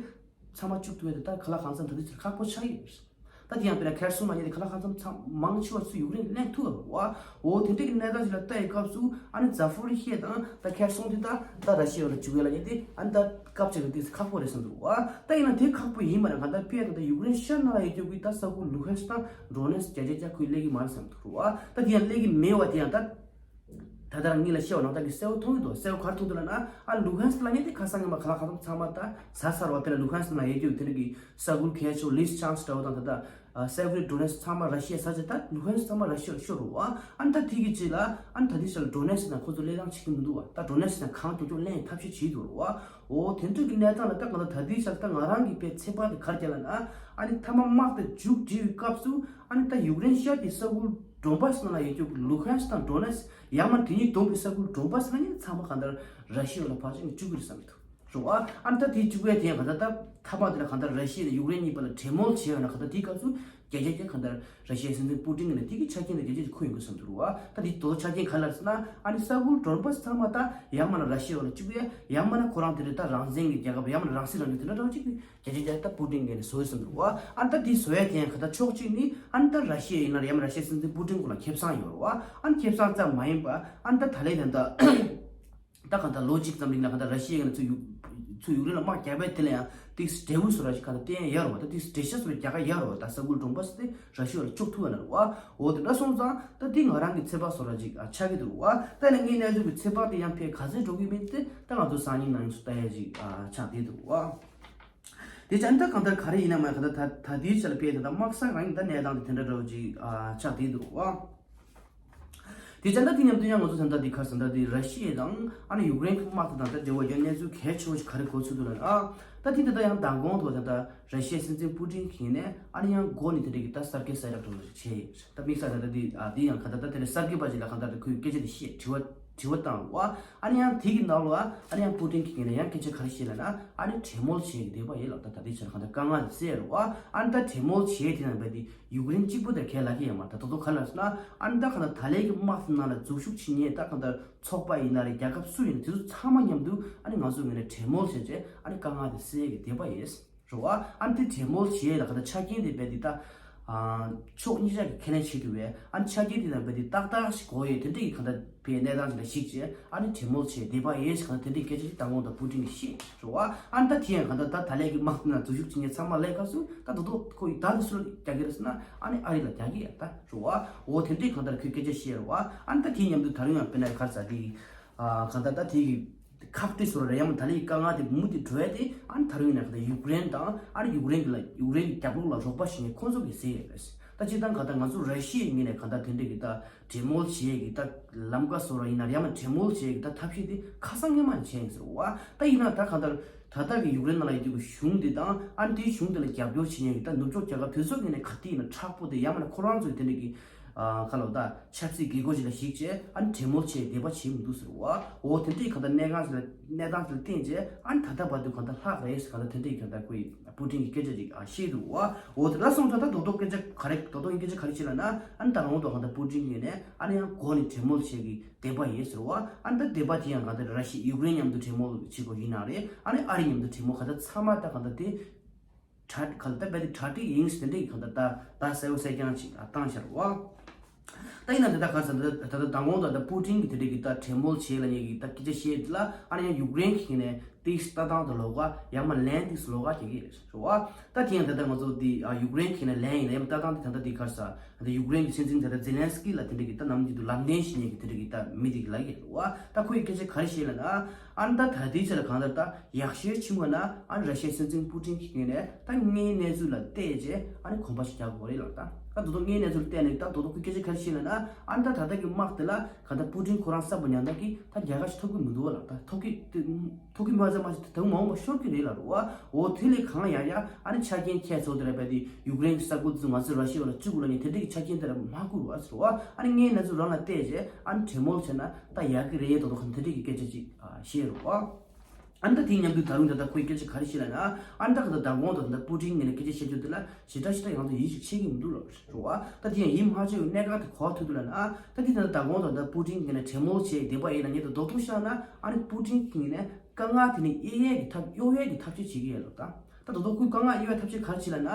ཚང་མ་བཅུག་ཐུབ་ཡ་དེ་ད་ག་ལ་གང་འཚམ་ད་དུང་ཁག་པོ་ཆགས་ཡོད། ད་དེ་ཡང་དཔེར་ན་ཁེར་སོང་མ་ཉིད་དེ་ག་ལ་གང་འཚམ་ཚང་མང་ཆེ་བ་ཚུར་ཡུཀ་རེན་ལེན་ཐུབ་པ་རེད་བ། འོ་དེ་འདྲའི་གི་གནས་སྟངས་ཤིག་ལ་ལྟ་ཡི་སྐབས་སུ་ཨ་ནི་ཛ་ཧྥོ་རི་ཤི་ཡ་དང་ད་ཁེར་སོང་དེ་ད་ད་ར་ཤི་ཡ་ལ་བཅུག་ཡ་ལ་ཉེ་དེ་ཨ་ནི་ད་སྐབས་ཅིག་ལ་དེ་ཁག་པོ་རེད་བསམ་འདུག་བ། ད་ཡིན་ན་དེ་ཁག་པོ་ཡིན་པ་ན་གང་ལྟར་དཔེ་ད་ད་ཡུཀ་རེན་ཤར་ནང་ལ་ཡོད་རྒྱུ་གི་ད་ས་ཁུལ་ལུ་ཧན་སི་དང་ཌོ་ནེ་སི་རྒྱ་ཆེ་རྒྱ་ཁུལ་སླེབས་ཀྱི་མ་རེད་བསམ་འདུག་བ། ད་དེ་ཡང་སླེབས་ཀྱི་མེད་བ་དེ་ཡང་ད། ད་ལྟ་རང་ཉིད་ལ་ཤེས་པ་ནང་ལྟར་གྱི་གསལ་པོ་མཐོང་གི་འདུག་གསལ་པོ་ག་རེ་མཐོང་འདུག་ལབ་ན་ཨ་ལུ་ཧན་སི་ལ་ཉེ་དེ་ཁ་སང་ཉི་མ་ག་ལ་གང་འཚམ་ཚང་མ་ད་ཟ་ཚར་བ། དཔེར་ན་ལུ་ཧན་སི་ལ་ཡོད་རྒྱུ་དེ་འདྲ་གི་ས་ཁུལ་གལ་ཆེ་བོ་ལིས་ཆང་སི་འདྲ་བོ་དང་ད་ལྟ་སེ་ཝི་རི་ཌོ་ནེ་སི་ཚང་མ་ར་ཤི་ཡ་ཟ་བྱས། ད་ལུ་ཧན་སི་ཚང་མ་ར་ཤི་ཡ་ཤོར་རོ་བ། ཨ་ནི་ད་དེ་གི་རྗེས་ལ་ཨ་ནི་ད་དེ་ཤར་ལ་ཌོ་ནེ་སི་ནང་ཁོ་ཚོ་ལས་ཀ་བྱེད་ཀྱི་མི་འདུག་བ། ད་ཌོ་ནེ་སི་ནང་གང་མགྱོགས་མགྱོགས་ལེན་ཐབས་ཤེས་བྱེད་འདུག་རོ་བ། འོ་དེ་འདྲ་གི་གནས་སྟངས་ལ་ད་གང་ལྟར་ད་དེ་ཤར་ད་ང་རང་གི་དཔེ་ཚེ་བར་དུ་ག་རེ་བྱས་ལབ་ན་ཨ་ནི་མཐའ་མ་དམག་དེ་མཇུག་སྒྲིལ་བའི་སྐབས་སུ་ཨ་ནི་ད་ཡུཀ་རེན་ཤར་གྱི་ས་ཁུལ་ཌོན་པ་སི་ནང་ལ་ཡོད་རྒྱུ་གི་ལུ་ཧན་སི་དང་ཌོ་ནེ་སི་ཡང་མིན་དེ་གཉིས་བསྡོམས་པའི་ས་ཁུལ་ཌོན་པ་སི་ལ་ཉེ་ཚང་མ་གང་ལྟར་ར་ཤི་ཡ་ལ་ཕར་ཕྱིན་བཅུག་གི་རེད་བསམ་གྱི་འདུག་རེད་བ། ཨ་ནི་ད་དེ་བཅུག་པའི་དེ་ཡང་གང་ལྟར་ད་མཐའ་མ་དེ་ལ་གང་ལྟར་ར་ཤི་ཡ་དང་ཡུཀ་རེན་གཉིས་བར་ལ་གྲོས་མོལ་བྱས་ཡོད་ན་གང་ལྟར་དེའི་སྐབས་སུ་རྒྱ་ཆེ་རྒྱ་གང་ལྟར་ར་ཤི་ཡའི་སྲིད་འཛིན་པུ་ཏིན་གྱིས་ནས་དེ་གི་ཆ་རྐྱེན་དང་རྒྱ་ཆེ་ཁུར་ཡོང་གི་བསམ་གྱི་འདུག་རེད་བ། ད་དེ་དོ་ཆ་རྐྱེན་ག་རེ་ལབ་ཟེར་ན་ཨ་ནི་ས་ཁུལ་ཌོན་པ་སི་ཚང་མ་ད་ཡང་མིན་ན་ར་ཤི་ཡ་ལ་བཅུག་ཡ་ཡང་མིན་ན་ཁོ་རང་དེ་འདྲ་ད་རང་བཙན་གྱི་རྒྱལ་ཁབ་ཡང་མིན་ན་རང་སྲིད་རང་སྐྱོང་དེ་འདྲ་འདྲ་བོ་ཅིག་རྒྱ་ཆེ་རྒྱ་ད་པུ་ཏིན་གྱིས་ནས་བཟོ་ཡི་བསམ་འདུག་བ། ཨ་ནི་ད་དེ་བཟོ་ཡ་དེ་ཡང་ག་ད་ཕྱོགས་གཅིག་ནི་ཨ་ནི་ད་ར་ཤི་ཡ་ཡིན་ན་ཡང་མིན་ར་ཤི་ཡའི་སྲིད་འཛིན་པུ་ཏིན་སྐོར་ལ་ཁེ་བཟང་ཡོད་རེད་བ། ཨ་ནི་ཁེ་བཟང་ཙམ་མ་ཡིན་པ་ཨ་ནི་ད་ད་ལན་ད་ད་ད་གང་ལྟར་ལོ་གཅིག་ཙམ་རིང་ལ་གང་ལྟར་ར་ཤི་ཡ་ཡིན་ན་ཚུར་ཡུ་ ཚུར་ཡུཀ་རེན་ལ་དམག་རྒྱག་པའི་དེ་ལ་ཡང་ཏིག་འབྲས་བུ་བཟོ་འདྲ་ཞིག་ག་ད་བསྟན་ཡ་ཡོད་རེད་བ། ད་ཏིག་འགྲེལ་བཤད་བཟོ་འདྲ་རྒྱག་ག་ཡ་ཡོད་རེད་བ། ད་ས་ཁུལ་གྲོང་པ་ཟེར་དེ་ར་ཤི་ཡ་ལ་བཅུག་ཐུབ་ཡ་ན་རེད་བ། འོ་དེ་འདྲ་སོང་ཙང་ད་འདི་ང་རང་གི་ཚོད་དཔག་བཟོ་འདྲ་ཅིག་ཨ་ཆགས་ཀྱི་འདུག་བ། ད་ནི་ངའི་གནས་ཚུལ་གྱི་ཚོད་དཔག་དེ་ཡང་ཕལ་ག་ཚོད་འགྲོ་གི་མིན་དེ་ད་ང་ཚོ་སང་ཉིན་ནང་ཚུད་ལྟ་ཡ་ཅིག་ཨ་ཆགས་བསྡད་འདུག་བ། དེ་ཅན་ད་གང་ལྟར་ག་རེ་ཡིན་ན་མ་གང་ལྟར་ད་ད་དེའི་ཆ་ལ་དཔེ་ད་ད་དམག་ས་རང་གི་ད་གནས་སྟངས་དེ་དེ་འདྲ་འདྲ་བོ་ཅིག་ཨ་ཆགས་བསྡད་འདུག་བ། དེ་ཅན་ད་དེ་མཉམ་དུ་ཡང་ང་ཚོ་ད་ད་དེ་ག་ས་ད་དེ་ར་ཤི་ཡ་དང་ཨ་ནི་ཡུཀ་རེན་གྱི་དམག་དེ་དང་ད་འབྲེལ་བ་ཡོད་གནས་ཚུལ་གལ་ཆེ་བོ་ཞིག་ག་རེ་གོ་ཚུལ་འདུག་ལབ་ན། ཨ་ད་དེ་ད་ད་ཡང་མདང་དགོང་དུ་ད་ད་ར་ཤི་ཡའི་སྲིད་འཛིན་པུ་ཏིན་གྱིས་ནས་ཨ་ནི་ཡང་མགོ་ནས་དེ་འདྲ་གི་ད་གསར་བརྗེ་གསལ་བསྒྲགས་འདྲ་བོ་ཞིག་བྱས་ཡོད། ད་དམིགས་བསལ་ད་ད་དེ་ཨ་དེ་ཡང་ག་ད་ད་དེ་འདྲ་གསར་བརྗེ་པ་ཅིག་ལ་གང་ལྟར་ད་ཁོས་སྐད་ཆ་དེ་བཤད་དྲི་བ་དྲི་བ་བཏང་བ། ཨ་ནི་ཡང་དེ་གི་ནང་ལ་ཨ་ནི་ཡང་པུ་ཏིན་གྱིས་ནས་ཡང་སྐད་ཆ་ག་རེ་བཤད་ལབ་ན། ཨ་ནི་གྲོས་མོལ་བྱེད་ཀྱི་བསྡད་པ་ཡིན་ལབ། ད་ད་ལྟའི་ཆར་གང་ལྟར་དཀའ་ངལ་དེ་སེལ་རོགས། ཨ་ནི་ད་གྲོས་མོལ་བྱེད་དེ་ནང་བས་དེ་ཡུཀ་རེན་གཅིག་པུ་དེ་གལ་ལ་གི་ཡང་མ་ད་དོ་དོ་ག་ལ་ཟེར་ན། ཨ་ནི་ད་གང་ལྟར་ད་ལན་གྱི་དམག་དེ་ནང་ལ་འཛུལ་ཞུགས་བྱེད་མཁན་ད་གང་ལྟར་ཚོགས་པ་ཡིན་ན་རེད། རྒྱལ་ཁབ་སུ་ཡིན་ན་དེ་ཚོ་ཚང་མ་མཉམ་དུ་ཨ་ནི་ང་ཚོ་ངོས་ནས་གྲོས་མོལ་བྱས་རྗེས་ཨ་ནི་དཀའ་ངལ་དེ་སེལ་གྱི་བསྡད་པ་ཡིན། རེད་བ། ཨ་ནི་དེ་གྲོས་མོལ་བྱེད་ཡས་ལ་ག་ད་ཆ་རྐྱེན་དེ་རྦད་དེ་ད། ཨ་ཕྱོགས་གཉིས་ཆ་གི་ཁས་ལེན་བྱེད་དགོས་པས། ཨ་ནི་ཆ་རྐྱེན་དེ་ན་རྦད་དེ་ཏག་ཏག་ཞིག་དགོས་ཡོད། དེ་འདྲ་ཡི་ག་ད་བའི་གནས་སྟངས་དེ་ལ་གཞིགས་བྱས་ཨ་ནི་གྲོས་མོལ་བྱས་བསྡད་པ་ཡིན་ཞེས་ག་ད་དེ་འདྲའི་སྐད་ཆ་ཞིག་མདང་དགོང་དུ་པུ་ཏིན་གྱིས་བཤད་རེད་བ། ཨ་ནི་ད་དེ་ཡང་ག་ད་ད་ད་ལན་གྱི་དམག་དེ་ན་འཛུལ་ཞུགས་བྱེད་མཁན་ཚང་མ་སླེབས་སྐབས་སུ་ད་དོ་དོ་ཁོ་ཡི་ད་ནི་སུ་ལ་རྒྱག་གི་རེད་ཟེར་ན། ཨ་ནི་ཨ་རི་ལ་རྒྱག་གི་ཡ་ད་རེད་བ། འོ་དེ་འདྲའི་ག་ད་ཁོས་སྐད་ཆ་བཤད་རེད་བ། ཨ་ནི་ད་དེ་མཉམ་དུ་ད་རུང་ཡང་དཔེར་ན་ག་རེ་ཟེར་དེ་གི་ཨ་ག་ད་ད་དེ་གི་ཁག་དཀྲི་བཟོ་འདྲ་ཡང་མ་ད་ལན་གྱི་དཀའ་ངལ་དེ་མུ་མཐུད་འགྲོ་ཡ་དེ་ཨ་ནི་ད་རུང་ཡིན་ན་ག་ད་ཡུཀ་རེན་དང་ཨ་ནི་ཡུཀ་རེན་གྱི་ལ་ཡུཀ་རེན་གྱི་རྒྱབ་ལོགས་ལ་རོགས་པ་བྱེད་མཁན་ཁོང་ཚོ་གིས་ཟེར་ཡོད་རེད། ད་སྤྱིར་བཏང་ག་ད་ང་ཚོ་ར་ཤི་ཡའི་ངོས་ནས་ག་ད་དེ་འདྲ་གི་ད་གྲོས་མོལ་བྱེད་ཡས་ཀྱི་ད་ལམ་ཀ་བཟོ་འདྲ་ཡིན་ན་ཡང་མ་གྲོས་མོལ་བྱེད་ཡས་ཀྱི་ད་ཐབས་ཤེས་དེ་ཁ་སང་སྔོན་མ་ནས་བྱས་ཡིན་ཟེར་བ། ད་ཡིན་ན་ད་ག་ད་ད་ལྟ་གི་ཡུཀ་རེན་ནང་ལ་ཡོད་དུས་ཀྱི་གཞུང་དེ་དང་ཨ་ནི་དེའི་གཞུང་དེ་ལ་རྒྱབ་སྐྱོར་བྱེད་མཁན་གྱི་ད་ནུབ་ཕྱོགས་རྒྱལ་ཁབ་དེ་ཚོ་གིས་ནས་ག་དེ་ཡིན་ན་མཁྲེགས་པོ་དེ་ཡང་མ་ན་ཁོ་རང་ཚོའི་དེ་འདྲ་གི་ཨ་ག་ལ་ད་ཆབ་སྲིད་དགོས་མཁོ་ཞིག་ལ་གཞིགས་བྱས་ཨ་ནི་གྲོས་མོལ་བྱས་བསྡད་པ་བྱེད་མི་འདུག་ཟེར་བ། འོ་དེ་འདྲའི་ག་ད་གནད་འགག་ཞིག་ལ་གནས་སྟངས་ཞིག་ལ་བརྟེན་བྱས་ཨ་ནི་ད་ལྟ་བར་དུ་ག་ད་ལྷག་རེད་ཟེར་ག་ད་དེ་འདྲའི་ག་ད་ཁོས་པུ་ཏིན་གྱི་སྐད་ཆ་ཅིག་ཨ་བཤད་འདུག་བ། འོ་དེ་འདྲ་སོང་ཙང་ད་རྡོག་རྡོག་སྐད་ཆ་ག་རེ་རྡོག་རྡོག་གི་སྐད་ཆ་ག་རེ་བྱེད་ལབ་ན། ཨ་ནི་ད་རང་དུ་ག་ད་པུ་ཏིན་གྱིས་ནས་ཨ་ནི་ཡང་མགོ་ནས་གྲོས་མོལ་བྱེད་ཀྱི་བསྡད་པ་ཡིན་ཟེར་བ། ཨ་ནི་ད་བསྡད་པ་དེ་ཡང་ག་ད་ར་ཤི་ཡུཀ་རེན་མཉམ་དུ་གྲོས་མོལ་བྱེད་དགོས་ཡིན་ན་རེད། ཨ་ནི་ཨ་རི་མཉམ་དུ་གྲོས་མོལ་ག་ད་ཚང་མ་ད་ག་ད་དེ་གྲ་ག་ད་རྦད་དེ་གྲ་སྒྲིག་ཡིན་ཟེར་དེ་འདྲའི་ག་ད་ད་ད་གསལ་བོ་གསལ་རྐྱང་ཅིག་བཏང་ཤར་བ། ད་ཡིན་ན་དེ་ད་ག་ས་ད་ད་ད་མདང་དགོང་ད་ད་པུ་ཏིན་གྱིས་དེ་འདྲའི་གི་ད་གྲོས་མོལ་བྱེད་ལ་ཉེ་གི་ད་སྐད་ཆ་བཤད་ལ། ཨ་ནི་ཡང་ཡུཀ་རེན་གྱིས་ནས་དེའི་ལྟ་སྟངས་དང་ལོགས་ཀ་ཡང་མ་ལན་དེ་ལོགས་ཀ་རྒྱག་གི་རེད་ཟེར་བ། ད་དེ་ཡང་ད་ལྟ་ང་ཚོ་འདི་ཨ་ཡུཀ་རེན་གྱི་ནས་ལན་ཡིན་ན་ཡང་ལྟ་སྟངས་དེ་ད་ལྟ་འདི་ག་རེ་ཟེར། ད་ཡུཀ་རེན་གྱི་སྲིད་འཛིན་ད་ལྟ་ཛེ་ལན་སི་ཀི་ལ་དེ་འདྲ་གི་ད་ནམ་རྒྱུན་དུ་ལམ་སྟོན་བྱེད་མཁན་གྱི་དེ་འདྲ་གི་ད་མི་དེ་གི་ལབ་ཡོད་རེད་བ། ད་ཁོ་ཡི་སྐད་ཆ་ག་རེ་བཤད་ལབ་ན། ཨ་ནི་ད་ད་ལྟའི་ཆ་ལ་གང་ལྟར་ད་ཡག་ཤོས་ཕྱི་མ་ན་ཨ་ནི་ར་ཤི་ཡའི་སྲིད་འཛིན་པུ་ཏིན་གྱི་ངོས་ནས་ད་དངོས་གནས་ཚུལ་ལ་བལྟས་རྗེས་ཨ་ནི་གོམ་པ་ཞིག་རྒྱག་དགོས་རེད་ལབ། ད་ད་དོ་དོ་དངོས་གནས་ཚུལ་བལྟས་ནས་ད་དོ་དོ་ཁོའི་སྐད་ཆ་ག་རེ་བཤད་ལབ་ན། ཨ་ནི་ད་ད་ལྟ་གི་དམག་དེ་ལ་གང་ལྟར་པུ་ཏིན་ཁོ་རང་གསར་པ་ཉམས་ཐག་གི་ད་རྒྱལ་ཁ་ཞིག་ཐོབ་ཀྱི་མི་འདུག་ལབ། ད་ཐོབ་ཀྱི་ཐོབ་ཀྱི་མ་ཟད་མ་ཟད་ད་དུང་མ་འོངས་པ་ཤོར་གྱི་རེད་ལབ་རེད་བ། འོ་དེ་ལས་གང་ཡང་ཡང་ཨ་ནི་ཆ་རྐྱེན་ཁྱད་ཚོགས་དེ་ར་བས་དེ་ཡུཀ་རེན་གྱི་ས་ཁུལ་དེ་ཚོ་ང་ཚོས་ར་ཤི་ཡ་ལ་བཙུགས་དགོས་ལབ་མཁན་དེ་འདྲ་གི་ཆ་རྐྱེན་དེ་ར་མ་བསྐུར་བ་ཟེར་བ། ཨ་ནི་དངོས་གནས་ཚུལ་རང་ལ་བལྟས་རྗེས་ཨ་ནི་གྲོས་མོལ་བྱས་ན་ད་ཡག་གི་རེད། དོ་དོ་གང་དེ་འདྲ་གི་སྐད་ཆ་ཅིག་བཤད་རེད་བ། ཨ་ནི་ད་དེ་མཉམ་དུ་ད་རུང་ད་ལྟ་ཁོའི་སྐད་ཆ་ག་རེ་བཤད་ལབ་ན། ཨ་ནི་ད་ག་ད་མདང་དགོང་དང་ད་པུ་ཏིན་ངོས་ནས་སྐད་ཆ་བཤད་རྒྱུ་དེ་ལ་ཞེ་དྲག་ཞེ་དྲག་ཡང་དུ་ཡིད་ཆེས་བྱེད་ཀྱི་མི་འདུག་ལབ་རེད་བ། ད་དེ་ཡང་ཡིད་མ་ཆེས་པའི་གནད་འགག་དེ་ག་པར་ཐུག་འདུག་ལབ་ན། ད་དེ་ད་ལྟ་མདང་དགོང་དང་ད་པུ་ཏིན་ངོས་ནས་གྲོས་མོལ་བྱས་བསྡད་པ་ཡིན་ན་ངས་ད་རྡོག་རྡོག་བཤད་ན་ཨ་ནི་པུ་ཏིན་གྱི་ངོས་ནས་དཀའ་ངལ་དེ་ནི་གཡོལ་ཡས་ཀྱི་ཐབས་གཡོལ་ཡས་ཀྱི་ཐབས་ཤེས་བྱེད་ཀྱི་ཡོད་ལབ། ད་ད་དོ་དོ་ཁོའི་དཀའ་ངལ་གཡོལ་བའི་ཐབས་ཤེས་ག་རེ་བྱེད་ལབ་ན།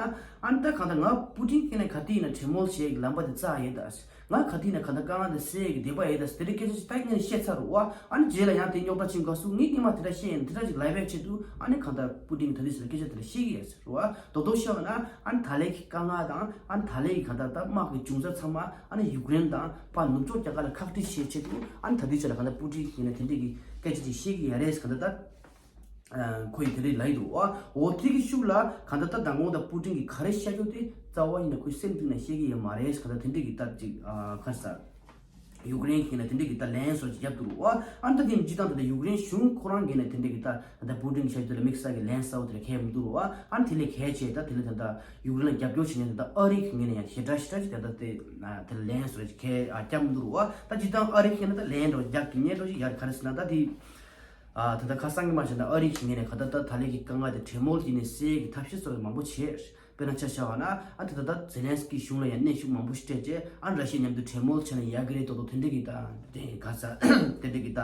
ཨ་ནི་ད་གང་ལྟར་ང་པུ་ཏིན་གྱི་ངོས་ནས་ག་དུས་ཡིན་ན་གྲོས་མོལ་བྱེད་ཡས་ཀྱི་ལམ་པ་དེ་བཙལ་ཡས་ད། ང་ག་དུས་ཡིན་ན་གང་ལྟར་དཀའ་ངལ་དེ་སེལ་ཡས་ཀྱི་འདོད་པ་ཡོད་ད་ཟེར་དེ་འདྲའི་སྐད་ཆ་ཞིག་ད་ངས་བཤད་ཚར་རེད་བ། ཨ་ནི་རྗེས་ལ་ཡང་དེ་རྙོག་དྲ་ཕྱིན་སྐབས་སུ་ངས་སྔོན་མ་དེ་འདྲ་བཤད་ཡིན་དེ་འདྲ་ཞིག་ལབ་པའི་ཆེད་དུ་ཨ་ནི་གང་ལྟར་པུ་ཏིན་གྱིས་ད་དུས་ཟེར་སྐད་ཆ་དེ་འདྲ་བཤད་ཀྱི་ཡོད་ཟེར་བ། རྡོག་རྡོག་བཤད་པ་ན་ཨ་ནི་ད་ལན་གྱི་དཀའ་ངལ་དང་ཨ་ནི་ད་ལན་གྱི་གང་ལྟར་ད་དམག་གི་འབྱུང་རྩ་ཚང་མ་ཨ་ནི་ཡུཀ་རེན་དང་ཕར་ནུབ་ཕྱོགས་རྒྱལ་ཁབ་ལ་ཁག་དཀྲི་བྱེད་ཆེད་དུ་ཨ་ནི་ད་དུས་ཆ་ལ་གང་ལྟར་པུ་ཏིན་གྱིས་ནས་དེ་འདྲའི་གི་སྐད་ཆ་ཅིག་བཤད་ཀྱི་ཡོད་རེད་ཟེར། གང་ལྟར་ད། ཁོ་ཡིས་དེ་འདྲའི་ལབ་ཀྱི་འདུག་བ། འོ་དེ་གི་ཤུགས་ལ་གང་ལྟར་ད་མདང་དགོང་ད་པུ་ཏིན་གྱིས་ག་རེ་བཤད་རྒྱུ་དེ་རྩ་བ་ཡིན་ན་ཁོའི་སེམས་གཏིང་ནས་བཤད་ཀྱི་ཡོད་མ་རེད། གང་ལྟར་དེ་འདྲའི་གི་ད་ཅིག་ཨ་ག་རེ་ཟེར། ཡུཀ་རེན་གྱིས་ནས་དེ་འདྲའི་གི་ད་ལན་སོགས་ཅིག་བརྒྱབ་འདུག་བ། ཨ་ནི་ད་དེ་སྤྱིར་བཏང་ད་ལྟ་ཡུཀ་རེན་གཞུང་ཁོ་རང་གིས་ནས་དེ་འདྲའི་གི་ད་ད་པུ་ཏིན་གྱིས་བཤད་རྒྱུ་དེ་ལ་དམིགས་བསལ་གྱི་ལན་གསལ་བོ་དེ་ལ་ཁེལ་མི་འདུག་བ། ཨ་ནི་དེ་ལས་གལ་ཆེ་ད་དེ་ལས་ད་ད་ཡུཀ་རེན་ལ་རྒྱབ་སྐྱོར་བྱེད་མཁན་ད་ད་ཨ་རི་གི་ངོས་ནས་ཡང་ཞེ་དྲག་ཞེ་དྲག་ཅིག་ད་ད་དེ་དེ་ལན་སོགས་ཅིག་ཁེལ་ཨ་བརྒྱབ་མི་འདུག་བ། ད་སྤྱིར་བཏང་ཨ་རི་གིས་ནས་ད་ལན་འདྲ་བོ་རྒྱག་གི་ཉེ་འགྲོ་ཞིག་ཡར་ག་རེ་ཟེར་ན་ད་དེ། ཨ་ད་ལྟ་ཁ་སང་གི་མ་བྱས་ན་ཨ་རི་གི་ངོས་ནས་ག་ད་ལྟ་ད་ལན་གྱི་དཀའ་ངལ་དེ་གྲོས་མོལ་གྱིས་ནས་སེལ་གྱི་ཐབས་ཤེས་སོགས་མང་པོ་བྱས། དཔེར་ན་ཆ་བཞག་པ་ན་ཨ་ད་ད་ད་ཛེ་ལན་སི་ཀི་གཞུང་ལ་ཡང་གནོན་ཤུགས་མང་པོ་ཞིག་སྤྲད་རྗེས་ཨ་ར་ཤི་ཡ་མཉམ་དུ་གྲོས་མོལ་བྱས་ན་ཡག་གི་རེད་མདོག་མདོག་དེ་འདྲ་གི་ད་དེ་ག་ས་དེ་འདྲ་གི་ད་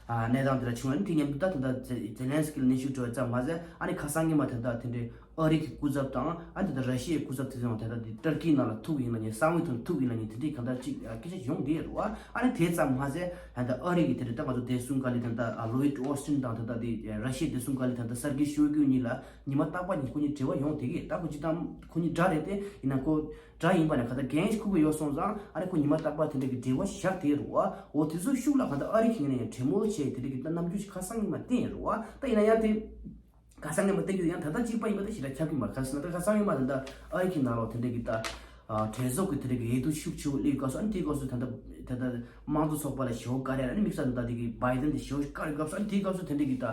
ཨ་གནས་སྟངས་དེ་འདྲ་བྱུང་བ་ནི་དེ་མཉམ་དུ་ད་ད་ད་ཛེ་ཛེ་ལན་སི་ཀི་ལ་གནོན་ཤུགས་སྤྲད་པ་ཙམ་མ་ཟད་ཨ་ནི་ཁ་སང་གི་མ་ད་ད་དེ་འདྲའི་ ཨ་རི་གི་སྐུ་ཚབ་དང་ཨ་ནི་ད་ལྟ་ར་ཤི་ཡའི་སྐུ་ཚབ་དེ་ཚོ་ཡང་དེ་ལྟ་དེ་ཏུར་ཀིའི་ནང་ལ་ཐུག་ཡིན་ལ་ཉེ་གསང་བའི་ཐོག་ཐུག་ཡིན་ལ་ཉེ་དེ་འདྲའི་གང་ལྟར་ཅིག་སྐད་ཆ་ཡོང་བསྡད་རེད་བ། ཨ་ནི་དེ་ཙམ་མ་ཟད་ད་ལྟ་ཨ་རི་གི་དེ་རེད་ད་ང་ཚོ་བདེ་སྲུང་བཀའ་བློན་ད་ལྟ་ལོ་ཡིད་ཨོ་སི་ཊིན་དང་ད་ལྟ་དེ་ར་ཤི་ཡའི་བདེ་སྲུང་བཀའ་བློན་ད་ལྟ་སར་གི་ཤོ་གུ་གཉིས་ལ་ཉི་མ་རྟག་པར་ཉིན་ཁོ་གཉིས་འབྲེལ་བ་ཡོང་བསྡད་ཀྱི་ད་ཁོ་ཅི་ད་ཁོ་གཉིས་དགྲ་རེད་དེ་ཡིན་ན་ཁོ་དགྲ་ཡིན་པ་ནས་ག་ད་འགན་ཁུར་གི་ཡོད་སོང་ཙང་ཨ་ནི་ཁོ་ཉི་མ་རྟག་པར་དེ་འདྲ་གི་འབྲེལ་བ་བཞག་དེ་རུ་བ་འོ་དེ་ཚོ་ཤུགས་ལ་ག་ད་ཨ་རི་ཁེ་ངན་ཡང་གྲོས་མོལ་བྱས་དེ་འདྲ་གི་ད་རྣམ་འགྱུར་ཞིག་ཁ་སང་ཉི་མ་བསྟན་རུ་བ་ད་ཡིན་ན་ཡང་དེ་ཁ་སང་ཉི་མ་བསྟན་རྒྱུ་ཡང་ད་ལྟ་གཅིག་པ་ཡིན་པ་ད་ཞེ་དྲག་ཁྱབ་ཀྱི་མ་རེད། ཁ་སང་ད་ཁ་སང་ཉི་མ་ད་ལྟ་ཨ་རི་ཁེ་ནང་ལོགས་དེ་འདྲ་གི་ད་གྲོས་ཚོགས་ཀྱི་དེ་འདྲ་གི་འོས་བསྡུ་ཤུགས་ཆེ་བོ་སླེབས་སྐབས་སུ་ཨ་ནི་དེའི་སྐབས་སུ་ད་ལྟ་ད་ལྟ་དམངས་གཙོ་ཚོགས་པ་ལ་ཞེ་བོ་བཀའ་རེ་ཨ་ནི་དམིགས་བསལ་ད་ལྟ་དེ་གི་བྷའི་ཌེན་དེ་ཞེ་བོ་བཀའ་རེ་སྐབས་སུ་ཨ་ནི་དེའི་སྐབས་སུ་དེ་འདྲ་གི་ད།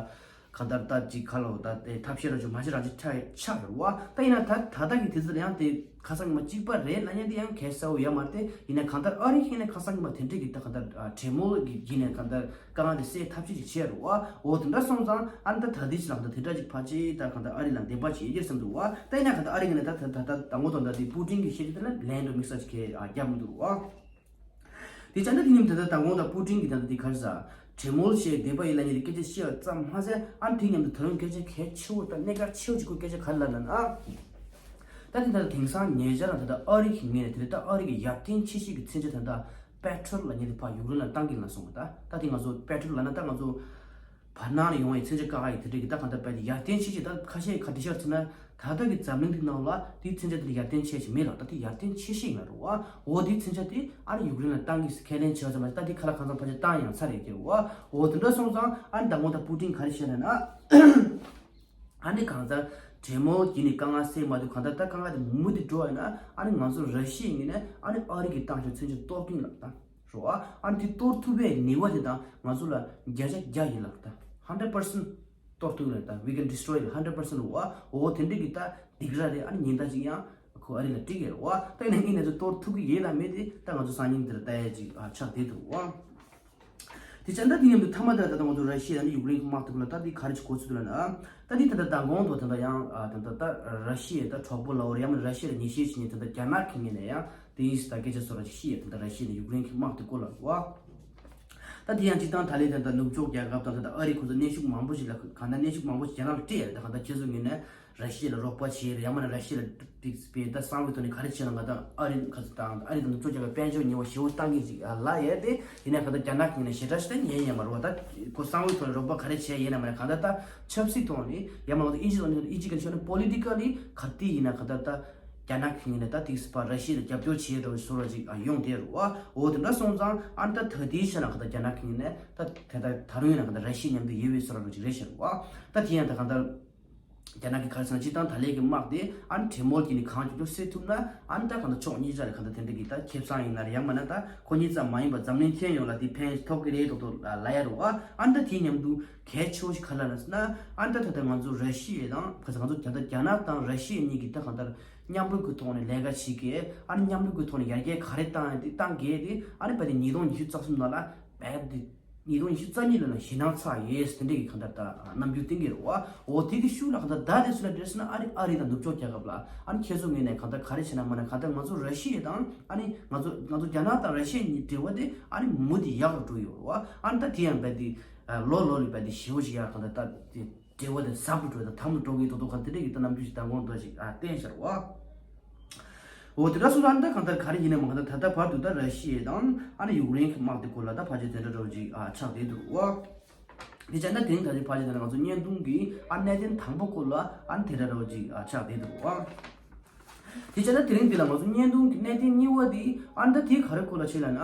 གང་ལྟར་ད་ཅིག་ཁ་ལོ་ད་དེ་ཐབས་ཤེས་ར་ཅུ་མ་ཤེས་ར་ཅིག་ཆགས་ཆགས་རེད་བ། ད་ཡིན་ན་ད་ད་ལྟ་གི་དུས་ཚོད་ལ་ཡང་དེ་ཁ་སང་གི་མ་གཅིག་པ་རེད་ལ་ཡང་དེ་ཡང་གལ་ས་བོ་ཡོད་མ་རེད་དེ་ཡིན་ན་གང་ལྟར་ཨ་རི་ཁེ་ནས་ཁ་སང་གི་མ་དེ་འདྲས་ཀྱི་ད་གང་ལྟར་གྲོས་མོལ་གྱི་བརྒྱུད་ནས་གང་ལྟར་དཀའ་ངལ་དེ་སེལ་ཐབས་ཤེས་ཅིག་བྱས་རེད་བ། འོ་དེ་འདྲ་སོང་ཙང་ཨ་ནི་ད་ད་དུས་ཚོད་ལ་ད་དེ་འདྲ་ཅིག་ཕལ་ཆེར་ད་གང་ལྟར་ཨ་རི་ལ་འདེམས་པ་བྱེད་ཡོད་བསམ་འདུག་བ། ད་ཡིན་ན་གང་ལྟར་ཨ་རི་ཁེ་ནས་ད་ད་ད་ད་ངོ་དང་ད་དེ་པུ་ཏིན་གྱི་བཤད་རྒྱུ་དེ་ལ་ལན་འགྲོ་དམིགས་བསལ་ཅིག་གས་རྒྱབ་མི་འདུག་བ། དེ་བྱས་ན་དེ་ཉིན་དེ་ལྟར་མདང་དགོང་དང་པུ་ཏིན་གྱིས་ད་ལྟ་དེ་ག་རེ་ཟ། གྲོས་མོལ་བྱས་བསྡད་པ་ཡིན་ལ་ཉིན་དེ་སྐད་ཆ་བཤད་པ་ཙམ་མ་ཟད་ཨ་དེ་མཉམ་དུ་ད་རུང་སྐད་ཆ་གལ་ཆེ་བོ་དང་གནད་འགག་ཆེ་བོ་གཅིག་པོ་སྐད་ཆ་ག་རེ་ལབ་ན་ཨ། ད་དེ་ལྟར་དེང་སང་ཉེ་ཆར་ལ་ད་ལྟ་ཨ་རི་གི་ངོས་ནས་དེ་ལྟར་ཨ་རི་གི་ཡར་ཐོན་ཆེ་ཤོས་ཀྱི་མཚོན་ཆ་ད་ལྟ་པེ་ཊྲོལ་ལ་ཉིན་དེ་ཕར་ཡུཀ་རེན་ལ་བཏང་གི་ལ་སོང་བ་ད་ད་དེ་ང་ཚོ་པེ་ཊྲོལ་ལབ་ན་ད་ང་ཚོ། བར་སྣང་ལ་ཡོང་བའི་མཚོན་ཆ་བཀག་ཡིག་དེ་འདྲ་གི་ད་གང་ལྟར་བས་ཏེ་ཡར་ཐོན་ཆེ་ཆེ་ད་ཁ་ཤས་ཁ་བྲིས་ཤག་ཚིག་ན་ད་ལྟ་གི་འཛམ་གླིང་འདི་ནང་ལ་དེའི་མཚོན་ཆ་དེ་ཡར་ཐོན་ཆེ་ཆེ་མེད་ལ་ད་དེ་ཡར་ཐོན་ཆེ་ཤེས་ཡིན་ལ་རུ་བ་འོ་དེའི་མཚོན་ཆ་དེ་ཨ་ནི་ཡུཀ་རེན་ལ་བཏང་གི་ཁས་ལེན་བྱས་ཙམ་ལ་ད་དེ་ཁ་ལ་གང་ཚང་ཕལ་ཆེར་བཏང་ཡང་ཚར་ཡོད་ཀྱི་རུ་བ་འོ་དེ་འདྲ་སོང་ཙང་ཨ་ནི་ད་ངོ་ད་པུ་ཏིན་ག་རེ་བཤད་ན་ན་ཨ་ནི་གང་ཚང་གྲོས་མོལ་གྱིས་ནི་དཀའ་ངལ་སེལ་མ་ཐུབ་གང་ལྟར་ད་དཀའ་ངལ་དེ་མུ་མཐུད་འགྲོ་བ་ཡིན་ན་ཨ་ནི་ང་ཚོ་ར་ཤི་ཡ་ཡིན་ན་ཨ་ནི་ཨ་རི་གི་བཏང་ཆོག་མཚོན་ཆ་གཏོར་གྱིན་ལ་ད། རོ་ཨ། ཨ་ནི་དེ་གཏོར་ཐུབ་པའི་ནུས་པ་དེ་དང་ང་ཚོ་ལ་བརྒྱ་ཆ་བརྒྱ་ཡིན་ལགས་ད། hundred percent གཏོར་ཐུབ་ལ་ད། We can destroy it hundred percent རོ་ཨ། འོ་དེ་འདྲ་གི་ད་སྡིགས་ར་རེད། ཨ་ནི་ཉེན་བརྡ་ཅིག་ཡང་ཁོ་ཨ་རི་ལ་སྤྲད་ཀྱི་རོ་ཨ། ད་ཡིན་ན་ངས་ང་ཚོ་གཏོར་ཐུབ་ཀྱི་ཡོད་དང་མེད་དེ་ད་ང་ཚོ་སང་ཉིན་དེར་ལྟ་ཡ་ཅིག་ཨ་ཆགས་བསྡད་འདུག་རོ་ཨ། དེ་བྱས་ན་དེ་མཉམ་དུ་མཐའ་མ་དེར་ད་ལྟ་ང་ཚོ་ར་ཤི་ཡ་ནི་ཡུཀ་རེན་གྱི་དམག་དེ་ཁོ་ལ་ད་དེ་ག་རེ་ཅིག་གོ་ཚུལ་འདུག་ལབ་ན་ཨ། ད་དེ་ད་ལྟ་མདང་དགོང་དུ་ད་ལྟ་ཡང་ཨ་ད་ལྟ་ད་ར་ཤི་ཡ་ད་གྲོགས་པོ་ལ་འོར་ཡང་མིན་ར་ཤི་ཡ་ལ་ཉེས་ཆད་བྱེད་མཁན་ད་ལྟ་རྒྱ་ནག་གི་ངོས་ནས་ཡང་། དེ་ཡིན་ཟེར་ད་སྐད་ཆ་བཟོ་ར་ཅིག་བཤད་ཡོད། ད་ལྟ་ར་ཤི་ཡ་དང་ཡུཀ་རེན་གྱི་དམག་དེ་སྐོར་ལ་རེད་བ། ད་དེ་ཡང་སྤྱིར་བཏང་ད་ལན་ད་ལྟ་ནུབ་ཕྱོགས་རྒྱལ་ཁབ་དང་ད་ལྟ་ཨ་རི་ཁོ་ཚོ་གནོན་ཤུགས་མང་པོ་ཞིག་ལ་གང་ལྟར་གནོན་ཤུགས་མང་པོ་ཞིག་རྒྱ་ནག་ལ་སྤྲད་ཡོད། ད་གང་ལྟར་ཁྱེད་ཚོ་ངོས་ནས་ར་ཤི་ཡ་ལ་རོགས་པ་བྱེད་རེད་ཡང་མིན་ན་ར་ཤི་ཡ་ལ་ཏིག་སྤེལ་ད་གསང་བའི་ཐོག་ནས་ག་རེ་བྱེད་ན་ང་དང་ཨ་རི་ཁ་ཚོ་དང་ཨ་རི་དང་ནུབ་ཕྱོགས་རྒྱལ་ཁབ་དཔལ་འབྱོར་ཉེ་བ་ཞེ་བོ་བཏང་གི་ཅིག་ལ་ཡོད་དེ་ཡིན་ན་གང་ལྟར་རྒྱ་ནག་གི་ངོས་ནས་ཞེ་དྲག་ཞིག་ད་ཉན་ཡོད་མ་རེད་བ། ད་ཁོ་གསང་བའི་ཐོག་ནས་རོགས་པ་ག་རེ་བྱས་ཡིན་ན་མིན་ན་གང་ལྟར་ད་ཆབ་སྲིད་ཐོག་ནས་ཡང་མིན་ན་ཨིན་ཇི་ཐོག་ནས་ཨིན་ཇི་ག་རེ་ཤོད་ན་པོ་ལི་ཊི་ཀ་ལི་ག་དེ་ཡིན་ན་གང་ལྟར་ད། རྒྱ་ནག་གི་ངོས་ནས་ད་ཏིག་སི་ཕར་ར་ཤི་ཡ་ལ་རྒྱབ་སྐྱོར་བྱེད་འགྲོ་བཟོ་འདྲ་ཅིག་ཡོང་བསྡད་རེད་བ། འོ་དེ་འདྲ་སོང་ཙང་ཨ་ནི་ད་ད་ལྟའི་ཆ་ལ་ག་ད་རྒྱ་ནག་གི་ངོས་ནས་ད་དེ་ད་ད་རུང་ཡིན་ན་ག་ད་ར་ཤི་ཡ་མཉམ་དུ་ཡོད་པའི་བཟོ་འདྲ་ཅིག་རེད་ཤག་རེད་བ། ད་དེ་ཡང་ད་ག་ད་རྒྱ་ནག་གི་ག་རེ་ཟེར་ན་སྤྱིར་བཏང་ད་ལན་གྱི་དམག་དེ་ཨ་ནི་གྲོས་མོལ་གྱིས་ནི་གང་མགྱོགས་མགྱོགས་སེལ་ཐུབ་ན་ཨ་ནི་ད་ག་ད་ཕྱོགས་གཉིས་ཆ་ལ་ག་ད་དེ་འདྲ་གི་ད་ཁེ་བཟང་ཡིན་ན་རེད་ཡང་མིན་ན་ད་ཁོ་གཉིས་ཙམ་མ་ཡིན་པར་འཛམ་གླིང་ཁྱོན་ཡོངས་ལ་དེ་ཕན་ཐོགས་ཀྱི་རེད་མདོག་མདོག་ལ་ལབ་ཡ་རེད་བ། ཨ་ནི་ད་དེ་མཉམ་དུ། གལ་ཆེ་བོ་ཞིག་ག་རེ་ལབ་ན་ཟེར་ན་ཨ་ནི་ད་ད་ལྟ་ང་ཚོ་ར་ཤི་ཡ་དང་ཁ་ས་ང་ཚོ་ད་ལྟ་རྒྱ་ནག་དང་ར་ཤི་ཡ་གཉིས་ཀྱིས་ད་གང་ལྟར་མཉམ་རུབ་ཀྱི་ཐོག་ནས་ལས་ཀ་བྱེད་ཀྱི་ཨ་ནི་མཉམ་རུབ་ཀྱི་ཐོག་ནས་ཡར་རྒྱས་ག་རེ་བཏང་ཡ་དེ་བཏང་གི་དེ་ཨ་ནི་བས་དེ་ཉིས་སྟོང་ཉི་ཤུ་རྩ་གསུམ་ནང་ལ་བས་དེ་ཉིས་སྟོང་ཉི་ཤུ་རྩ་གཉིས་ལོ་ན་ཞེད་སྣང་ཚ་ཡོད་དེ་འདྲས་ཀྱི་གང་ལྟར་ད་རྣམ་འགྱུར་བསྟན་གྱི་རེད་བ། འོ་དེ་གི་ཤུགས་ལ་གང་ལྟར་ད་དེ་སུ་ལ་འདྲེས་ཟེར་ན་ཨ་རི་ཨ་རི་དང་ནུབ་ཕྱོགས་རྒྱལ་ཁབ་ལ་ཨ་ནི་ཁྱེད་ཚོ་ངོས་ནས་གང་ལྟར་ག་རེ་བྱས་ན་མ་ན་གང་ལྟར་ང་ཚོ་ར་ཤི་ཡ་དང་ཨ་ནི་ང་ཚོ་ང་ཚོ་རྒྱ་ནག་དང་ར་ཤི་ཡ་གཉིས་འབྲེལ་བ་དེ་ཨ་ནི་མུ་མཐུད་ཡག་རུ་འགྲོ་ཡོད་རེད་བ། ཨ་ནི་ད་དེ་ཡང་བས་དེ། ལོ་ལོ་ལ་བས་དེ་ཞེ་པོ་ཞིག་ཡར་གང་ལྟར་ད་དེ་འབྲེལ་བ་དེ་ཟབ་རུ་འགྲོ་དང་དམ་རུ་འགྲོ་གི་འདུག་འདུག་གང་དེ་འདྲས་ཀྱི་ད་རྣམ་འགྱུར་ཞིག་མདང་དགོང་འདྲ་ཞིག་ཨ་བསྟན་ཤར་བ། འོ་དེ་འདྲ་སོང་ཙང་ད་གང་ལྟར་ག་རེ་ཡིན་ན་མ་གང་ལྟར་ད་ལྟ་བར་དུ་ད་ར་ཤི་ཡ་དང་ཨ་ནི་ཡུཀ་རེན་གྱི་དམག་དེ་སྐོར་ལ་ད་ཕལ་ཆེར་དེ་འདྲ་འདྲ་བོ་ཅིག་ཨ་ཆགས་བསྡད་འདུག་བ། དེ་བྱས་ན་དེ་རིང་ད་ལྟའི་ཕལ་ཆེར་དེ་ལ་ང་ཚོ་བརྙན་ཐུང་གི་ཨ་གནད་དོན་དང་པོ་སྐོར་ལ་ཨ་ནི་དེ་འདྲ་འདྲ་བོ་ཅིག་ཨ་ཆགས་བསྡད་འདུག་བ། དེ་བྱས་ན་དེ་རིང་འདི་ལ་ང་ཚོ་བརྙན་ཐུང་གི་གནད་དོན་གཉིས་པ་འདི་ཨ་ནི་ད་དེ་ག་རེ་སྐོར་ལ་བྱས་ལབ་ན།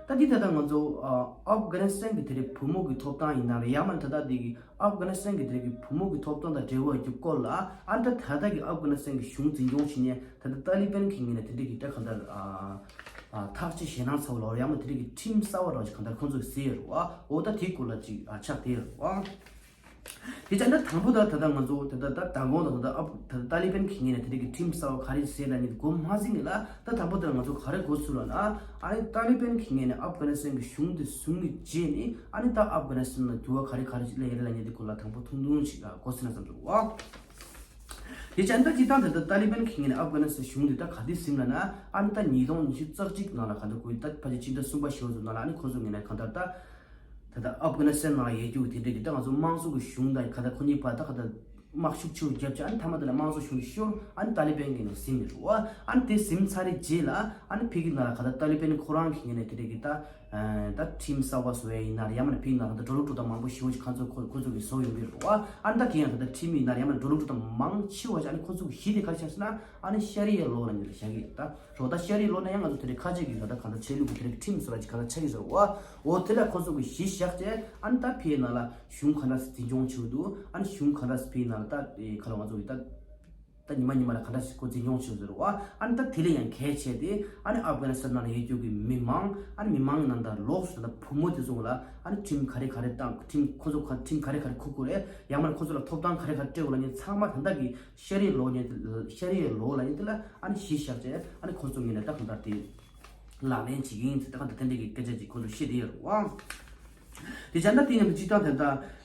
ད་འདི་ད་ལྟ་ང་ཚོ་ཨ་ཨབ་གྷ་ནི་སི་ཐན་གྱི་དེ་རིང་བུ་མོ་གི་ཐོབ་ཐང་ཡིན་ན་རེད་ཡང་མིན་ད་ལྟ་འདི་གི་ཨབ་གྷ་ནི་སི་ཐན་གྱི་དེ་རིང་གི་བུ་མོ་གི་ཐོབ་ཐང་དང་འབྲེལ་བ་ཡོད་རྒྱུ་སྐོར་ལ་ཨ་ནི་ད་ད་ལྟ་གི་ཨབ་གྷ་ནི་སི་ཐན་གྱི་གཞུང་འཛིན་སྐྱོང་བྱེད་མཁན་ད་ལྟ་ཏཱ་ལི་བན་གྱི་ངོས་ནས་དེ་འདྲ་གི་ད་ག་འདྲ་ཨ་ཐག་གཅོད་ཞེད་སྣང་ཚ་བོ་ལ་ཡང་མིན་དེ་འདྲ་གི་ཁྲིམས་གསར་བ་རང་ཞིག་ག་འདྲ་ཁོང་ཚོས་ཟེར་ཡོད་རེད་བ། འོ་ད་དེའི་སྐོར་ལ་ཅིག་ཨ་ཆགས་བསྡད་ཡོད་རེད་བ། དེ་ཙང་ད་དང་པོ་ད་ད་ལྟ་ང་ཚོ་ད་ལྟ་ད་མདང་དགོང་དང་ད་ལྟ་ཨབ་ད་ལྟ་ཏཱ་ལི་བན་གྱི་ངོས་ནས་དེ་འདྲ་གི་ཁྲིམས་གསར་བ་ག་རེ་ཟེར་ལ་ནི་འགོ་མ་ཟིན་ནི་ལ་ད་དང་པོ་ད་ང་ཚོ་ག་རེ་འགོ་ཚུགས་ལ་ན་ཨ་ནི་ཏཱ་ལི་བན་གྱི་ངོས་ནས་ཨབ་གྷ་ནི་སི་ཐན་གྱི་གཞུང་དེ་བཟུང་གི་རྗེས་ནི་ཨ་ནི་ད་ཨབ་གྷ་ནི་སི་ཐན་ལ་འགྱུར་བ་ག་རེ་ག་རེ་ཞིག་སླེབས་ཡོད་རེད་ལ་ནི་དེ་སྐོར་ལ་དང་པོ་ཐུང་ཐུང་ཞིག་འགོ་ཟིན་ན་བསམ་འདུག་བ། དེ་ཙང་ད་སྤྱིར་བཏང་ད་ལྟ་ཏཱ་ལི་བན་གྱི་ངོས་ནས་ཨབ་གྷ་ནི་སི་ཐན་གཞུང་དེ་ད་ག་དུས་ཟིན་ལ་ན་ཨ་ནི་ད་ཉིས་སྟོང་ཉི་ཤུ་རྩ་གཅིག་ནང་ལ་ག་ད་ཁོའི་ད་ཕལ་ཆེར་སྤྱི་ཟླ་གསུམ་པ་ཞེ་པོ་ཙམ་ནང་ལ་ཨ་ནི་ཁོ་ཚོ་ངོས་ནས་ག་ད་ད། ད་ལྟ་ཨབ་གྷ་ནི་སི་ཐན་ནང་ཡོད་རྒྱུ་དེ་འདྲ་གི་ད་ང་ཚོ་དམངས་གཙོ་གི་གཞུང་དང་ག་ད་ཁོ་གཉིས་བར་ད་ག་ད་ དམག་ཤུགས་ཆེ་རུ་བརྒྱབ་བྱས། ཨ་ནི་མཐའ་མ་དེ་ལ་དམངས་གཙོ་གཞུང་ཤོར། ཨ་ནི་ཏཱ་ལི་པན་གྱི་ནང་ཟིན་ཡོད་རེད་བ། ཨ་ནི་དེ་ཟིན་ཚར་རེད་རྗེས་ལ་ཨ་ནི་ཕ་གི་ནང་ལ་ག་ད་ཏཱ་ལི་པན་ཁོ་རང་གི་ངོས་ནས་དེ་འདྲ་གི་ད་ད་ཁྲིམས་གསར་པ་བཟོ་ཡ་ཡིན་ན་རེད། ཡང་མིན་ན་ཕ་གི་ནང་ལ་ད་འགྲོ་ལུགས་འགྲོ་སྟངས་མང་པོ་ཞེ་པོ་ཅིག་ཁོ་ཚོ་ཁོ་ཁོ་ཚོ་གིས་བཟོ་ཡོང་གི་རེད་བ། ཨ་ནི་ད་དེ་ཡང་ད་ད་ཁྲིམས་ཡིན་ན་རེད། ཡང་མིན་ན་འགྲོ་ལུགས་འགྲོ་སྟངས་མང་ཆེ་བ་ཞིག་ཨ་ནི་ཁོ་ཚོ་གི་གཞི་དེ་ག་རེ་ཆགས་ཟེར་ན། ཨ་ནི་ཤ་རི་ཡའི་ལོ་ལབ་མཁན་ལ་བཞག་གི་ཡོད་ད། རོ་ད་ཤ་རི་ལོ་ན་ཡང་ང་ཚོ་དེ་རིང་ཁ་ཆེ་གི་ད་ད་གང་ལྟར་ཆོས་ལུགས་ཀྱི་དེ་རིང་ཁྲིམས་བཟོ་འདྲ་ཅིག་གང་ལྟར་ཆགས་ཀྱི་ཟེར་བ། འོ་དེ་ལ་ཁོ་ཚོ་གི་གཞི་བཞག་བྱས་ཨ་ནི་ད་ཕ་གི་ནང་ལ་གཞུང་གང་འདྲ་ཞིག་འཛིན་སྐྱོང་བྱེད་ཀྱི་འདུག་ཨ་ནི་གཞུང་གང་འདྲ་ཞིག་ཕ་གི་ནང་ལ་ད་ཨེ་ག་ལ་ང་ཚོ་གི་ད་ད་ཉི་མ་ཉི་མ་ལ་གང་འདྲ་ཞིག་ཁོ་འཛིན་སྐྱོང་བྱེད་ཀྱི་ཟེར་བ། ཨ་ནི་ད་དེ་ལས་ཡང་གལ་ཆེ་དེ་ཨ་ནི་ཨབ་གྷ་ནི་སི་ཐན་ནང་ལ་ཡོད་རྒྱུ་གི་མི་མང་ཨ་ནི་མི་མང་གི་ནང་ད་ལོགས་སུ་ད་བུ་མོ་དེ་ཚོ་ལ་ཨ་ནི་ཁྲིམས་ག་རེ་ག་རེ་བཏང་། ཁྲིམས་ཁོ་ཚོ་ག་ཁྲིམས་ག་རེ་ག་རེ་འཁུར་དགོས་རེད། ཡང་མིན་ན་ཁོ་ཚོ་ལ་ཐོབ་ཐང་ག་རེ་ག་རེ་སྤྲད་དགོས་ལབ་མཁན་ཚང་མ་ད་ལྟ་གི་ཤ་རི་ལོ་ནས་ཤ་རི་ལོ་ལབ་མཁན་དེ་ལ་ཨ་ནི་གཞི་བཞག་བྱས་ཨ་ནི་ཁོ་ཚོ་ངོས་ནས་ད་གང་ལྟར་དེ་ལག་ལེན་བྱེད་ཀྱི་ཡིན་ཟེར་ད་གང་ལྟར་དེ་འདྲ་གི་སྐད་ཆ་ཅིག་ཁོ་ཚོ་བཤད་བསྡད་ཡོད་རེད་བ། དེ་བྱས་ན་དེ་ཡང་སྤྱིར་བཏང་དེ་ལྟ་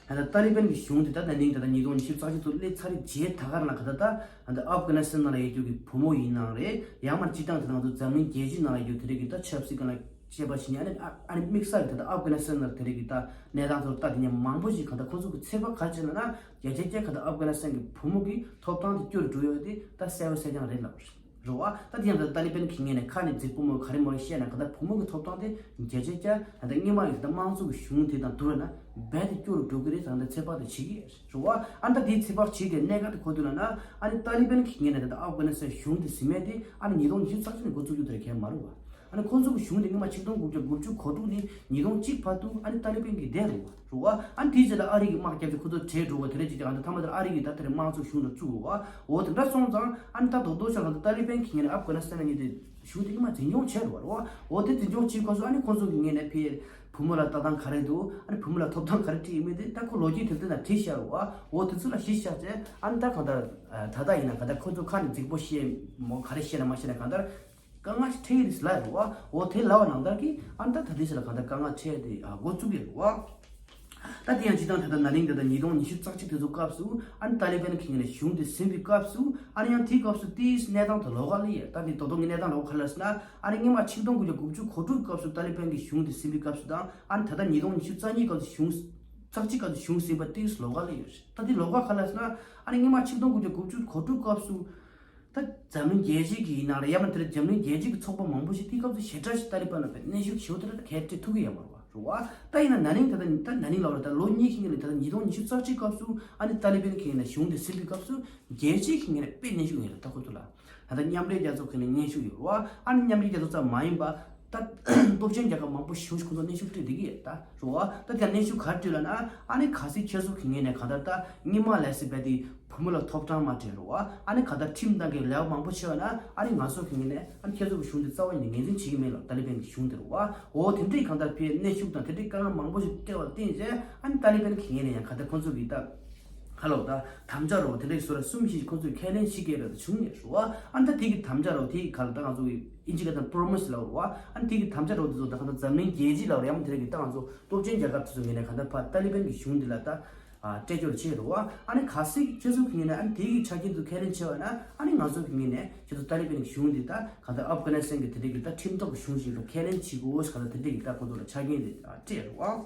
ད་ལྟ་ཏཱ་ལི་པན་གྱི་གཞུང་དེ་ད་ད་ནིང་ད་ལྟ་ཉིས་སྟོང་ཉི་ཤུ་རྩ་གཅིག་ཏུ་སླེབས་ཚར་རྗེས་ད་ག་རང་ལ་ག་ད་ད་ད་ཨབ་གྷ་ནི་སི་ཐན་ནང་ལ་ཡོད་རྒྱུ་གི་བུ་མོ་ཡིན་ནའང་རེད། ཡང་མིན་ན་སྤྱིར་བཏང་དེ་ང་ཚོ་འཛམ་གླིང་རྒྱལ་སྤྱི་ནང་ལ་ཡོད་དེ་རིགས་ཀྱི་ད་ཆབ་སྲིད་སྒང་ལ་བཤད་པ་བྱས་ན་ཨ་ནི་ཨ་ནི་དམིགས་བསལ་གྱི་ད་ལྟ་ཨབ་གྷ་ནི་སི་ཐན་ནང་དེ་རིགས་ཀྱི་ད་གནས་སྟངས་ཚོར་ལྟ་དེ་ཉིད་མང་པོ་ཞིག་ག་ད་ཁོ་ཚོ་གི་ཚོད་དཔག་ག་རེ་བྱས་ན་ན་བརྒྱ་ཆ་བརྒྱ་ག་ད་ཨབ་གྷ་ནི་སི་ཐན་གྱི་བུ་མོ་གི་ཐོབ་ཐང་དེ་སྐྱོ་རུ་འགྲོ་ཡོད་དེ་ད་གསལ་པོ་གསལ་རྐྱང་རེད་ལབ་རེད་བ། ད་དེ་ཡང་ད་ཏཱ་ལི་པན་གྱི་ངོས་ནས་ཁ་ནས་རྫིག་པོ་མོ་ག་རེ་མོ་རེ་བཤད་ན་ག་ད་བུ་མོ་གི་ཐོབ་ཐང་དེ་བརྒྱ་ཆ་བརྒྱ་ད་ད་སྔོན་མ་ཡི་ད་དམངས་གཙོ་གི་གཞུང་དེ་དང་བསྡུར་ན་རྦད་དེ་སྐྱོ་རུ་འགྲོ་གི་རེད། ད་ད་ཚོད་དཔག་དེ་བྱེད་ཀྱི་རེད་བ། ཨ་ད་དེའི་ཚོད་དཔག་བྱེད་དེ་གནད་འགག་དེ་ག་དུས་ལབ་ན་ཨ་ནི་ཏཱ་ལི་པན་གྱི་ངོས་ནས་ད་ད་ཨབ་གྷ་ནི་སི་ཐན་གཞུང་དེ་ཟིན་མེད་དེ་ཨ་ནི་ཉིས་སྟོང་ཉི་ཤུ་རྩ་གཅིག་ནས་འགོ་བཙུགས་རྒྱུ་དེ་རེད་གལ་མ་རེད་བ། ཨ་ནི་ཁོང་ཚོ་གི་གཞུང་དེ་སྔོན་མ་ཆིག་སྟོང་དགུ་བརྒྱ་དགུ་བཅུ་གོ་དྲུག་ནས་ཉིས་སྟོང་གཅིག་བར་དུ་ཨ་ནི་ཏཱ་ལི་པན་གྱིས་བསྡད་རེད་བ། རེད་བ། ཨ་ནི་དེའི་རྗེས་ལ་ཨ་རི་གི་དམག་རྒྱབ་སྟེ་ཁོ་ཚོ་བྲོས་འགྲོ་བ་དེ་འདྲ་ཅིག་ཀྱང་ཨ་ནི་མཐའ་མ་དེར་ཨ་རི་གིས་ད་དེ་རིང་དམངས་གཙོ་གཞུང་ལ་བཙུགས་རེད་བ། འོ་དེ་འདྲ་སོང་ཙང་ཨ་ནི་ད་རྡོག་རྡོག་ཤར་ལ་ད་ཏཱ་ལི་པན་གྱི་ངོས་ནས་ཨབ་གྷ་ནི་སི་ཐན་ལ་ངེས་དེ་གཞུང་དེ་སྔོན་མ་འཛིན་སྐྱོང་བྱས་རེད་བ། རེད་བ། འོ་དེ་འཛིན་སྐྱོང་བྱེད་སྐབས་སུ་ཨ་ནི་ཁོང་ཚོ་གི་ངོས་ནས་ཕའི་བུ་མོ་ལ་ལྟ་སྟངས་ག་རེ་འདུག་ཨ་ནི་བུ་མོ་ལ་ཐོབ་ཐང་ག་རེ་སྤྲད་ཡོད་མེད་དེ་ད་ཁོ་ལོ་རྒྱུས་དེ་ཚོ་ནང་བྲིས་བཞག་རེད་བ། འོ་དེ་ཚོ་ལ་གཞི་བཞག་བྱས་ཨ་ནི་ད་གང་ལྟར་ད་ལྟ་ཡིན་ན་གང་ལྟར་ཁོ་ཚོ་ཁ་ནས་རྫིག་པོ་བཤད་མོ་ག་རེ་བཤད་ན་མ་བཤད་ན་གང་ལྟར་དཀའ་ངལ་ཞིག་འཕྲད་ཀྱི་རེད་ལབ་རེད་བ། འོ་དེ་ལབ་པ་ནང་ལྟར་གྱི་ཨ་ནི་ད་ད་ལྟའི་ཆ་ལ་གང་ལྟར་དཀའ་ངལ་འཕྲད་དེ་ཨ་འགོ་བཙུགས་ཡོད་རེད་བ། ད་དེ་ཡང་སྤྱིར་བཏང་ད་ལྟ་ན་ནིང་ད་ལྟ་ཉིས་སྟོང་ཉི་ཤུ་རྩ་གཅིག་དེ་ཚོ་སྐབས་སུ་ཨ་ནི་ཏཱ་ལི་པན་གྱི་ངོས་ནས་གཞུང་དེ་ཟིན་པའི་སྐབས་སུ་ཨ་ནི་ཡང་དེའི་སྐབས་སུ་དེའི་གནས་སྟངས་དེ་ལོགས་ཀ་སླེབས་ཡོད། ད་དེ་ད་དུང་གི་གནས་སྟངས་ལོགས་ཀ་ག་རེ་ལབ་ཟེར་ན་ཨ་ནི་སྔོན་མ་ཆིག་སྟོང་དགུ་བརྒྱ་དགུ་བཅུ་གོ་དྲུག་སྐབས་སུ་ཏཱ་ལི་པན་གྱི་གཞུང་དེ་ཟིན་པའི་སྐབས་སུ་དང་ཨ་ནི་ད་ལྟ་ཉིས་སྟོང་ཉི་ཤུ་རྩ་གཉིས་སྐབས་སུ་གཞུང་རྩ་གཅིག་སྐབས་སུ་གཞུང་ཟིན་པ་དེའི་ལོགས་ཀ་སླེབས་ཡོད་རེད། ད་དེ་ལོགས་ཀ་ག་རེ་ལབ་ཟེར་ན་ཨ་ནི་སྔོན་མ་ཆིག་སྟོང་དགུ་བརྒྱ་དགུ་བཅུ་གོ་དྲུག་སྐབས་སུ། ད་འཛམ་གླིང་རྒྱལ་སྤྱི་གི་ཡིན་ན་རེད། ཡང་མིན་དེ་འདྲ་འཛམ་གླིང་རྒྱལ་སྤྱི་གི་ཚོགས་པ་མང་པོ་ཞིག་དེའི་སྐབས་སུ་ཞེ་དྲག་ཞིག་ཏཱ་ལི་པན་ལ་དཔེ་གནོན་ཤུགས་ཞེ་པོ་དེ་འདྲ་གལ་སྤྲད་ཐུབ་ཀྱི་ཡོད་མ་རེད་བ། རེད་བ། ད་ཡིན་ན་ན་ནིང་ད་ལྟ་ད་ན་ནིང་ལབ་རེད། ད་ལོ་གཉིས་ཤིག་ནས་ད་ལྟ་ཉིས་སྟོང་ཉི་ཤུ་རྩ་གཅིག་སྐབས་སུ་ཨ་ནི་ཏཱ་ལི་པན་གྱི་ངོས་ནས་གཞུང་དེ་ཟིན་པའི་སྐབས་སུ་རྒྱལ་སྤྱི་གི་ངོས་ནས་དཔེ་གནོན་ཤུགས་ཡོད་རེད། ད་ཁོ་ཚོ་ལ་ད་ལྟ་མཉམ་འབྲེལ་རྒྱལ་ཚོགས་ཀྱི་ནས་གནོན་ཤུགས་ཡོད་རེད་བ། ཨ་ནི་མཉམ་འབྲེལ་རྒྱལ་ཚོགས་ཙམ་མ་ཡིན་པ། ད་སྟོབས་ཆེན་རྒྱལ་ཁབ་མང་པོ་ཞེ་པོ་ཞིག་ཁོ་ཚོ་གནོན་ཤུགས་སྤྲད་བསྡད་ཀྱི་ཡོད་ད། རེད་བ། ད་དེ་གནོན་ཤུགས་ག་རེ་སྤྲད་ལབ་ན་ཨ་ནི་གལ་སྲིད་ཁྱེད་ཚོ་གི་ངོས་ནས་གང་ལྟར་ད་སྔོན་མ་ལབ་སྲིད་པ་དེ་བུ་མོ་ལ་ཐོབ་ཐང་མ་སྤྲད། རེད་བ། ཨ་ནི་གང་ལྟར་ཁྲིམས་ནང་གི་ལས་མང་པོ་བྱས་པ་ན་ཨ་ནི་ང་ཚོ་གི་ངོས་ནས་ཨ་ནི་ཁྱེད་ཚོ་གི་གཞུང་དེ་རྩ་བ་ཉིད་ནས་ངོས་འཛིན་བྱེད་ཀྱི་མེད་ལབ། ཏཱ་ལི་པན་གྱི་གཞུང་དེ། རེད་བ། འོ་དེ་འདྲའི་གང་ལྟར་ཕའི་གནོན་ཤུགས་དང་དེ་འདྲའི་དཀའ་ངལ་མང་པོ་ཞིག་སྤྲད་པར་བརྟེན་བྱས་ཨ་ནི་ཏཱ་ལི་པན་གྱི་ངོས་ནས་ཡང་གང་ལྟར་ཁོང་ཚོ་གི་ད་ཁ་ལོ་ད་དམ་བཅའ་རོ་དེ་འདྲའི་བཟོ་འདྲ་གསུམ་བཞི་ཞིག་ཁོང་ཚོས་ཁས་ལེན་བྱེད་ཀྱི་རེད་ད་བྱུང་ཡོད། རེད་བ། ཨ་ནི་ད་དེ་གི་དམ་བཅའ་རོ་དེ་གི་ཁ་ལོ་ད་ང་ཚོ་གི་ཨིན་ཇི་སྐད་དང་པོ་རོ་མི་སི་ལབ་རེད་བ། ཨ་ནི་དེ་གི་དམ་བཅའ་རོ་དེ་ཚོ་ད་གང་ལྟར་འཛམ་གླིང་རྒྱལ་སྤྱི་ལབ་རེད། ཡང་མིན་དེ་རིང་གི་ད་ང་ཚོ་སྟོབས་ཆེན་རྒྱལ་ཁབ་དེ་ཚོ་ངོས་ནས་གང་ལྟར་ཕར་ཏཱ་ལི་པན་གྱི་གཞུང་འདི་ལ་ད་ཨ་སྤྲད་སྐྱོར་བྱས་རེད་བ། ཨ་ནི་གལ་སྲིད་ཁྱེད་ཚོ་གི་ངོས་ནས་ཨ་ནི་དེ་གི་ཆ་རྐྱེན་དེ་ཚོ་ཁས་ལེན་བྱས་པ་ན་ཨ་ནི་ང་ཚོ་གི་ངོས་ནས་ཁྱེད་ཚོ་ཏཱ་ལི་པན་གྱི་གཞུང་འདི་ད་གང་ལྟར་ཨབ་གྷ་ནི་སི་ཐན་གྱི་དེ་འདྲ་གི་ད་ཁྲིམས་ཐོག་གི་གཞུང་ཞིག་ལ་ཁས་ལེན་བྱེད་དགོས་ཞེས་གང་ལྟར་དེ་འདྲ་གི་ད་ཁོ་ཚོ་ལ་ཆ་རྐྱེན་དེ་ཨ་སྤྲད་རེད་བ།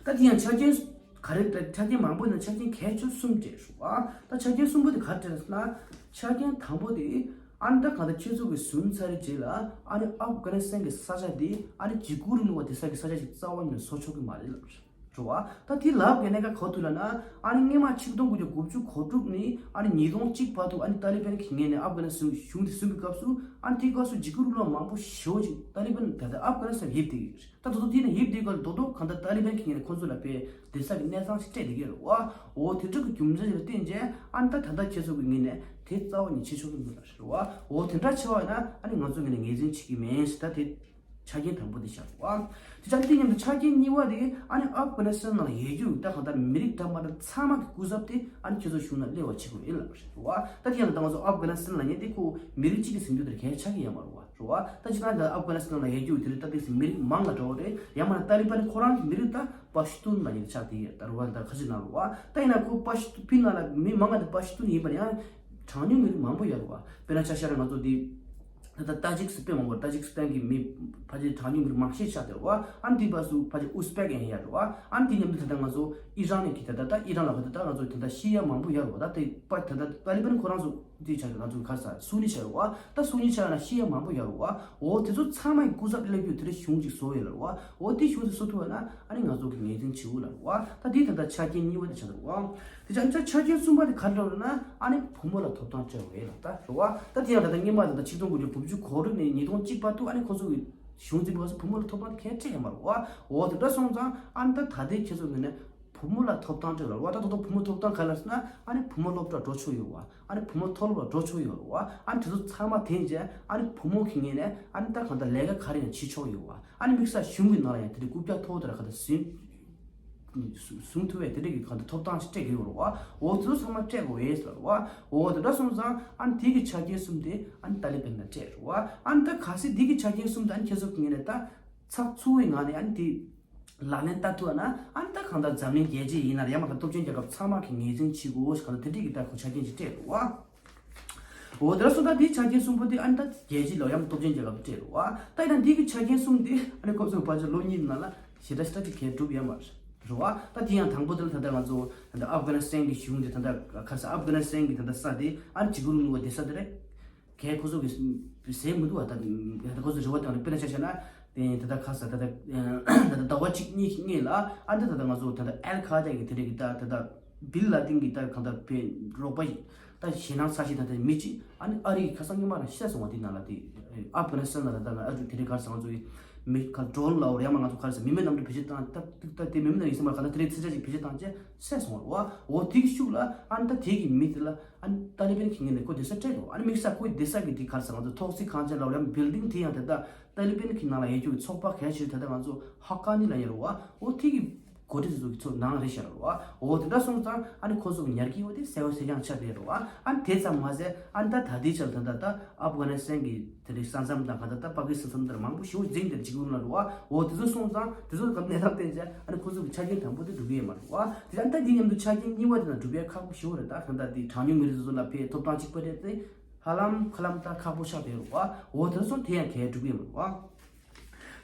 ད་དེ་ཡང་ཆ་རྐྱེན་ག་རེ་ཆ་རྐྱེན་མང་པོ་ཡིན་ན་ཆ་རྐྱེན་གལ་ཆེ་གསུམ་སྤྲད་རེད་བ། ད་ཆ་རྐྱེན་གསུམ་པོ་དེ་ག་རེ་སྤྲད་ཟེར་ན། ཆ་རྐྱེན་དང་པོ་དེ་ཨ་ནི་ད་གང་ལྟར་ཁྱེད་ཚོ་གི་ཟིན་ཚར་རྗེས་ལ་ཨ་ནི་ཨབ་གྷ་ནི་སི་ཐན་གྱི་ས་ཆ་དེ་ཨ་ནི་འཇིགས་སྐུལ་རིང་ལུགས་པ་དེ་ས་གི་ས་ཆ་ཞིག་རྩ་བ་ནས་བཟོ་ཆོག་གི་མ་རེད་ལབ་རེད་བ། ད་དེ་ལབ་དགོས་གནད་འགག་ག་རེ་འདུག་ལབ་ན་ཨ་ནི་སྔོན་མ་ཆིག་སྟོང་དགུ་བརྒྱ་དགུ་བཅུ་གོ་དྲུག་ནས་ཨ་ནི་ཉིས་སྟོང་གཅིག་བར་དུ་ཨ་ནི་ཏཱ་ལི་པན་གྱི་ངོས་ནས་ཨབ་གྷ་ནི་སི་ཐན་གཞུང་དེ་བཟུང་བའི་སྐབས་སུ་ཨ་ནི་དེའི་སྐབས་སུ་འཇིགས་སྐུལ་རིང་ལུགས་པ་མང་པོ་ཞེ་པོ་ཅིག་ཏཱ་ལི་པན་ད་ལྟ་ཨབ་གྷ་ནི་སི་ཐན་ཡིབ་བསྡད་ཀྱི་རེད། ད་དོ་དོ་དེ་ནས་ཡིབ་དེ་གར་དོ་དོ་གང་ལྟར་ཏཱ་ལི་པན་གྱི་ངོས་ནས་ཁོ་ཚོ་ལ་དཔེ་བདེ་ས་གི་གནས་སྟངས་ཤིག་སྤྲད་བསྡད་ཀྱི་རེད་བ། འོ་དེ་འདྲ་གི་རྒྱུ་མཚན་ཞིག་ལ་བརྟེན་བྱས་ཨ་ནི་ད་ད་ལྟ་ཁྱེད་ཚོ་གི་ངོས་ནས་དེ་རྩ་བ་ནས་བྱེད་ཆོག་གི་མི་འདུག་ལབ་རེད་བ། འོ་དེ་འདྲ་བྱས་པ་ཡིན་ན་ཨ་ནི་ང་ཚོ་ངོས་ནས་ངོས་འཛིན་བྱེད་ཀྱི་མིན་ཟེར། ད་དེ་ཆ་རྐྱེན་དང་པོ་དེ་བཞག་རེད་བ། དེ་ཆ་དེ་མཉམ་དུ་ཆ་རྐྱེན་གཉིས་པ་དེ་ཨ་ནི་ཨབ་གྷ་ནི་སི་ཐན་ནང་ལ་ཡོད་རྒྱུ་ད་གང་ལྟར་མི་རིགས་འདྲ་མི་འདྲ་ཚང་མ་གི་སྐུ་ཚབ་དེ་ཨ་ནི་ཁྱེད་ཚོ་གཞུང་ལ་སླེབས་པ་བྱེད་དགོས་ཡིན་ལབ་རེད་བ། ད་དེ་ཡང་ད་ང་ཚོ་ཨབ་གྷ་ནི་སི་ཐན་ལབ་མཁན་དེ་ཁོ་མི་རིགས་གཅིག་གི་ཟིན་རྒྱུ་དེ་གལ་ཆགས་ཀྱི་ཡོད་མ་རེད་བ། རེད་བ། ད་ཅི་ད་ལྟ་ཨབ་གྷ་ནི་སི་ཐན་ལ་ཡོད་རྒྱུ་དེ་རེད། ད་དེ་སྲིད་མི་རིགས་མང་ང་འདྲ་བོ་རེད། ཡང་མིན་ན་ཏཱ་ལི་པན་ཁོ་རང་གི་མི་རིགས་ད་པ་ཤ་ཏུན་ལབ་མཁན་ཆགས་བསྡད་ཡོད། ད་རེད་བ། ད་ཁ་ཆེ་ནང་རེད་བ། ད་ཡིན་ན་ཁོ་པ་ཤ་ཏུན་ཕི་ནང་ལ་མི་མང་ང་དེ་པ་ཤ་ཏུན་ཡིན་པ་ཡང་གྲངས་ཉུང་མི་རིགས་མང་པོ་ཡོད་རེད་བ། དཔེར་ན་ཆ་བཞག་ན་ང་ཚོ་འདི་ ད་ལྟ་ཏཱ་ཇིག་སི་ཏན་མང་པོ། ཏཱ་ཇིག་སི་ཏན་གྱི་མི་ཕལ་ཆེར་གྲངས་ཉུང་མི་མང་ཤས་ཆགས་བསྡད་རེད་བ། ཨ་ནི་དེའི་བར་སུ་ཕལ་ཆེར་ཨུ་སི་པེག་ཡང་ཡོད་རེད་བ། ཨ་ནི་དེ་མཉམ་དུ་ད་ལྟ་ང་ཚོ་ཨི་རན་ནས་ཀྱི་ད་ལྟ་ད་ཨི་རན་ལ་ཧོ་ད་ལྟ་ང་ཚོ་ད་ལྟ་ཤི་ཡ་མང་པོ་ཡོད་རེད་བ། ད་དེ་པ་ད་ལྟ་ཏཱ་ལི་བན་ཁོ་རང་ཚོ་དེ་ཆགས་ང་ཚོ་ག་ས་སུ་ནི་ཆགས་རེད་བ། ད་སུ་ནི་ཆགས་ན་ཤི་ཡ་མང་པོ་ཡོད་རེད་བ། འོ་དེ་ཚོ་ཚང་མ་གི་སྐུ་ཚབ་སླེབས་རྒྱུ་དེ་འདྲ་གཞུང་ཅིག་བཟོ་ཡོད་རེད་བ། འོ་དེ་གཞུང་དེ་བཟོ་ཐུབ་པ་ན་ཨ་ནི་ང་ཚོ་གི་ངེས་འཛིན་བྱེད་དགོས་ལ་རེད་བ། ད་དེ་ད་ལྟ་ཆ་རྐྱེན་གཉིས་པ་དེ་ཆགས་རེད་བ། དེ་ཆ་ཆ་རྐྱེན་གསུམ་པ་དེ་ག་རེ་རེད་ན། ཨ་ནི་བུ་མོ་ལ་ཐོབ་ཐང་སྤྲད་དགོས་ལ་ད་རེད་བ། ད་དེ་ཡང་ད་ལྟ་སྔོན་མ་ད་ལྟ་ཆིག་སྟོང་དགུ་བརྒྱ་དགུ་བཅུ་གོ་དྲུག་ནས་ཉིས་སྟོང་གཅིག་བར་དུ་ཨ་ནི་ཁོ་ཚོ་གི་གཞུང་འཛིན་པ་སུ་བུ་མོ་ལ་ཐོབ་ཐང་དེ་གས་སྤྲད་ཡོད་མ་རེད་བ། འོ་དེ་འདྲ་སོང་ཙང་ཨ་ནི་ད་ད་ལྟའི་ཁྱེད་ཚོ་ངོས་ནས་བུ་མོ་ལ་ཐོབ་ཐང་སྤྲད་ལ་རེད་བ། ད་ད་ལྟ་བུ་མོ་ཐོབ་ཐང་ག་ལ་ཟེར་ན། ཨ་ནི་བུ་མོ་སློབ་གྲྭ་འགྲོ་ཆོག་ཡོད་བ། ཨ་ནི་བུ་མོ་མཐོ་སློབ་ལ་འགྲོ་ཆོག་ཡོད་རེད་བ། ཨ་ནི་དེ་ཚོ་ཚང་མ་དེ་བྱས་ཨ་ནི་བུ་མོ་གི་ངོས་ནས་ཨ་ནི་ད་གང་ལྟར་ལས་ཀ་ག་རེ་ཡང་བྱེད་ཆོག་ཡོད་བ། ཨ་ནི་དམིགས་བསལ་གཞུང་གི་ནང་ལ་ཡང་དེ་འདྲའི་རྐུབ་བཀྱག་མཐོ་བོ་དེ་ལ་གང་ལྟར་ཟིན་བཟུང་ཐུབ་པའི་དེ་འདྲ་གི་གང་ལྟར་ཐོབ་ཐང་ཞིག་སྤྲད་ཀྱི་ཡོད་རེད་བ། འོ་དེ་ཚོ་ཚང་མ་སྤྲད་དགོས་ཡས་ལ་རེད་བ། འོ་དེ་འདྲ་སོང་ཙང་ཨ་ནི་དེ་གི་ཆ་རྐྱེན་གསུམ་དེ་ཨ་ནི་ཏཱ་ལི་བན་ལ་སྤྲད་རེད་བ། ཨ་ནི་ད་གལ་སྲིད་དེ་གི་ཆ་རྐྱེན་གསུམ་དེ་ཨ་ནི་ཁྱེད་ཚོ་གི་ངོས་ནས་ད་ཚགས་ཚུད་པའི་ངང་ནས་ཨ་ནི་དེ་ལག་ལེན་བསྟར་ཐུབ་ན། ཨ་ནི་ད་གང་ལྟར་འཛམ་གླིང་རྒྱལ་སྤྱི་ཡིན་ན་རེད། ཡང་མ་གཏོགས་སྟོབས་ཆེན་རྒྱལ་ཁབ་ཚང་མ་གི་ངོས་འཛིན་བྱེད་དགོས་ཞེས་གང་ལྟར་དེ་འདྲའི་གི་ད་ཁོ་ཆ་རྐྱེན་ཅིག་སྤྲད་འདུག་བ། འོ་དེ་ལ་སོང་ད་དེའི་ཆ་རྐྱེན་གསུམ་པོ་དེ་ཨ་ནི་ད་རྒྱལ་སྤྱི་ལ་ཡང་སྟོབས་ཆེན་རྒྱལ་ཁབ་སྤྲད་འདུག་བ། ད་ཡིན་ན་འདི་གི་ཆ་རྐྱེན་གསུམ་དེ་ཨ་ནི་ཁོ་ཚོ་ཕལ་ཆེར་ལོ་གཉིས་ནང་ལ་ཞེ་དྲག་ཞེ་དྲག་ཅིག་གས་འགྲུབ་ཡོད་མ་རེད་བ། ད་དེ་ཡང་དང་པོ་དེ་ལ་ད་ལྟ་ང་ཚོ་ད་ལྟ་ཨབ་གྷ་ནི་སི་ཐན་གི་གཞུང་དེ་ད་ལྟ་ག་རེ་ཟེར། ཨབ་གྷ་ནི་སི་ཐན་གི་ད་ལྟ་ས་དེ་ཨ་ནི་འཇིགས་སྐུལ་དངོས་པོ་བསྡད་ས་དེ་རེད། གས་ཁོ་ཚོ་གི་ཟས་མི་འདུག་བ། ད་ད་ཁོ་ཚོ་རེ་བ་བཏང་ནས། དཔེར་ན་ཆ་བཞག་ན་དེ་ད་ལྟ་ག་རེ་ཟེར། ད་ལྟ་ད་ལྟ་ཟླ་བ་གཅིག་གཉིས་སྔོན་ལ་ཨ་ད་ད་ལྟ་ང་ཚོ་ད་ལྟ་ཨལ་ཁ་ད་གི་དེ་རིགས་ཀྱི་ད་ད་ལྟ་བིན་ལ་དིན་གྱི་ད་གང་ལྟར་པའི་རོགས་པ་ཡིན། ད་ཞེད་སྣང་ཚ་ཞིག་ད་ལྟ་མི་གཅིག་ཨ་ནི་ཨ་རི་གི་ཁ་སང་སྔོན་མ་རང་ཤི་ས་སོང་བ། དེ་ནང་ལ་དེ་ཨབ་གྷ་ནི་སི་ཐན་ལ་ད་ལྟ་ཨ་རི་དེ་རིགས་ག་རེ་ཟེར། ང་ཚོ་གི་མི་ཁ་ཌོ་རོན་ལ་འོ་རེད། ཡང་མ་ང་ཚོ་ག་རེ་ཟེར། མི་མེད་གནམ་གྲུ་བེད་སྤྱོད་བཏང་། ད་ད་དེ་མི་མེད་ན་ཡིན་ས་མ་རེད། ག་ད་དེ་རིགས་ཚིག་ཆ་ཞིག་བེད་སྤྱོད་བཏང་བྱས་ཤི་ས་སོང་བ་རེད་བ། འོ་དེ་གི་ཤུགས་ལ་ཨ་ནི་ད་དེ་གི་མི་དེ་ལ་ཨ་ནི་ཏཱ་ལི་བན་གྱི་ངོས་ནས་ཁོ་བསྡད་ས་སྤྲད་འདུག་ཨ་ནི་དམིགས་བསལ་ཁོའི་བསྡད་ས་གི་དེ་ག་རེ་ཟེར། ང་ཚོ་ཐོག་སི་ཁང་ཆེན་ལ་འོ་རེད། ཡང་མ་བིལ་ཌིང་དེ་ཡང་ད་ལྟ་ཏཱ་ལི་བན་གྱི་ནང་ལ་ཡོད་རྒྱུ་གི་ཚོགས་པ་གལ་ཆེ་ཤོས་ད་ལྟ་ང་ཚོ་ཧ་ཀ་ནི་ལ་ཡོད་རེད་བ། འོ་དེ་གི་འགོ་ཁྲིད་དེ་ཚོ་གི་ཚོ་ནང་རེད་ཤག་རེད་བ། འོ་དེ་འདྲ་སོང་ཙང་ཨ་ནི་ཁོ་ཚོ་གི་ཉར་གྱི་ཡོད་དེ་གསལ་པོ་གསལ་རྐྱང་ཆགས་བསྡད་རེད་བ། ཨ་ནི་དེ་ཙམ་མ་ཟད་ཨ་ནི་ད་ད་ལྟའི་ཆར་ད་ལྟ་ད་ཨབ་གྷ་ནི་སི་ཐན་གྱི་དེ་རིགས་ས་མཚམས་དང་ག་ད་ད་པ་ཀི་སི་ཐན་ས་མཚམས་དེར་མང་པོ་ཞེ་པོ་འཛིང་དེར་འཇིགས་སྐུལ་གནང་འདུག་བ། འོ་དེ་ཚོ་སོང་ཙང་དེ་ཚོ་གམ་གནས་སྟངས་བསྟན་བྱས་ཨ་ནི་ཁོ་ཚོ་གི་ཆ་རྐྱེན་དང་པོ་དེ་འགྲུབ་ཀྱི་ཡོད་མ་རེད་བ། དེ་ཡང་ད་འདི་མཉམ་དུ་ཆ་རྐྱེན་གཉིས་པ་དེ་ལ་འགྲུབ་ཡ་ཁག་པོ་ཞེ་པོ་རེད། ད་ད་ལྟ་དེ་གྲངས་ཉུང་མི་རིགས་ཚོ་ལ་ཕའི་ཐོབ་ཐང་གཅིག་པ་རེད་དེ་ཧ་ལམ་ཧ་ལམ་ད་ཁག་པོ་ཆགས་བསྡད་རེད་བ། འོ་དེ་ཚོ་སོང་དེ་ཡང་གས་འགྲུབ་ཀྱི་ཡོད་མ་རེད་བ།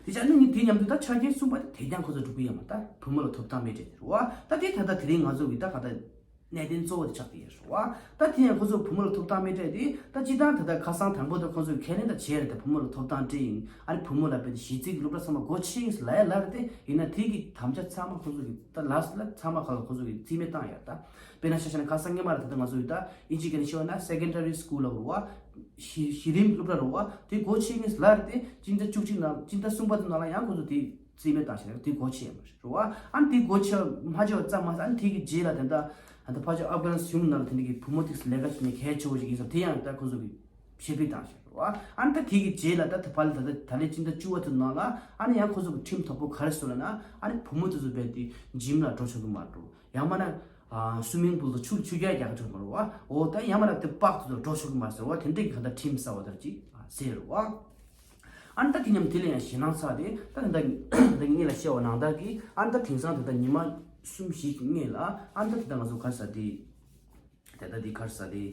དེ་ཆ་ནི་དེ་མཉམ་དུ་ད་ཆ་རྐྱེན་གསུམ་པ་དེ་དེ་ཀྱང་ཁོ་ཚོ་འགྲུབ་ཀྱི་ཡོད་མ་རེད། ད་བུ་མོ་ལ་ཐོབ་ཐང་མེད་དེ་རེད་བ། ད་དེ་ད་ལྟ་དེ་རིང་ང་ཚོ་གི་ད་ག་ད་གནད་དོན་གཙོ་བོ་དེ་ཆགས་ཀྱི་ཡོད་རེད་བ། ད་དེ་ཡང་ཁོ་ཚོ་བུ་མོ་ལ་ཐོབ་ཐང་མེད་དྲས་དེ་ད་སྤྱི་བཏང་ད་ལྟ་ཁ་སང་དང་པོ་ད་ཁོ་ཚོས་ཁས་ལེན་ད་བྱས་རེད། ད་བུ་མོ་ལ་ཐོབ་ཐང་སྤྲད་ཡིན། ཨ་ནི་བུ་མོ་ལ་དཔེ་དེ་གཞི་རྩའི་སློབ་གྲྭ་ཚང་མ་སྒོ་ཕྱེ་ཡིན་ཟེར་ལབ་ཡ་ལབ་རེད་དེ། ཡིན་ན་དེ་གི་དམ་བཅའ་ཚང་མ་ཁོ་ཚོ་གི་ད་ལ་ལ་ཚང་མ་ཁ་ལ་ཁོ་ཚོ་གི་རྩིས་མེད་བཏང་ཡ་རེད། ད་དཔེར་ན་ཆ་བཞག་ན་ཁ་སང་སྔོན་མ་རེད། ད་ལྟ་ང་ཚོ་ཡི་ད་ཨིན་ཇི་སྐད་ནས་བཤད་པ་ན་སེ་ཀེན་ཌ་རི་སི་ཀུལ་ལབ་རེད་བ། གཞི་གཞི་རིམ་སློབ་གྲྭ་རེད་བ། དེ་སྒོ་ཕྱེ་ཡིན་ཟེར་ལབ་རེད་དེ། སྤྱི་ཟླ་བཅུ་གཅིག་ནང་སྤྱི་ཟླ་གསུམ་པ་དེ་ནང་ལ་ཡང་ཁོ་ཚོ་དེ་རྩིས་མེད་བཏང་ཞིག་རེད། དེ་སྒོ་ཕྱེ་ཡ་མ་རེད་བ། ཨ་ནི་དེ་སྒོ་ཕྱེ་མ་ཕྱེ་བ་ཙམ་མ་ཟད་ཨ་ནི་དེ་གི་རྗེས་ལ་དེ་འདྲ་ཨ་ནི་ཕ་ཆོས་ཨབ་གྷ་ནི་སི་ཐན་གཞུང་ནང་ལ་དེ་འདྲ་གི་བུ་མོ་དེ་ལས་ཀ་བྱེད་མཁན་གལ་ཆེ་བོ་ཞིག་ཡིན་ཙང་དེ་ཡང་ད་ཁོ་ཚོ་གི་ཕྱིར་འབུད་བཏང་ཞིག་རེད་བ། ཨ་ནི་ད་དེ་གི་རྗེས་ལ་ད་ད་ཕ་ལ་ད་ད་ད་ལོའི་སྤྱི་ཟླ་བཅུ་པ་དེ་ནང་ལ་ཨ་ནི་ཡང་ཁོ་ཚོ་གི་ཁྲིམས་དོག་པོ་ག་རེ་བཟོས་ལབ་ན། ཨ་ནི་བུ་མོ་དེ་ཚོ་རྦད་དེ་ཇིམ་ལ་འགྲོ་ཆོག་གི་མ་རེད། ཡང་མིན་ན་ཨ་སུ་མིང་པུལ་དུ་ཆུ་ཆུ་རྐྱལ་རྒྱག་ཆོག་གི་མ་རེད་བ། འོ་ད་ཡང་མིན་ན་དེ་པག་དེ་ཚོ་འགྲོ་ཆོག་གི་མ་རེད་ཟེར་བ། དེ་འདྲ་གི་ག་ད་ཁྲིམས་གསར་བ་ལྟར་ཅིག་ཟེར་རེད་བ། ཨ་ནི་ད་དེ་མཉམ་དེ་ལ་ཡང་ཞེད་སྣང་ཚ་དེ་ད་ད་ད་ངེད་ལ་བཤད་པ་ནང་ལྟར་གྱི་ཨ་ནི་ད་དེང་སང་དེ་ད་ཉི་མ་གསུམ་བཞི་གི་སྔོན་ལ་ཨ་ནི་ད་དེ་ད་ང་ཚོ་ག་རེ་ཟེར་དེ་དེ་ད་དེ་ག་རེ་ཟེར་དེ་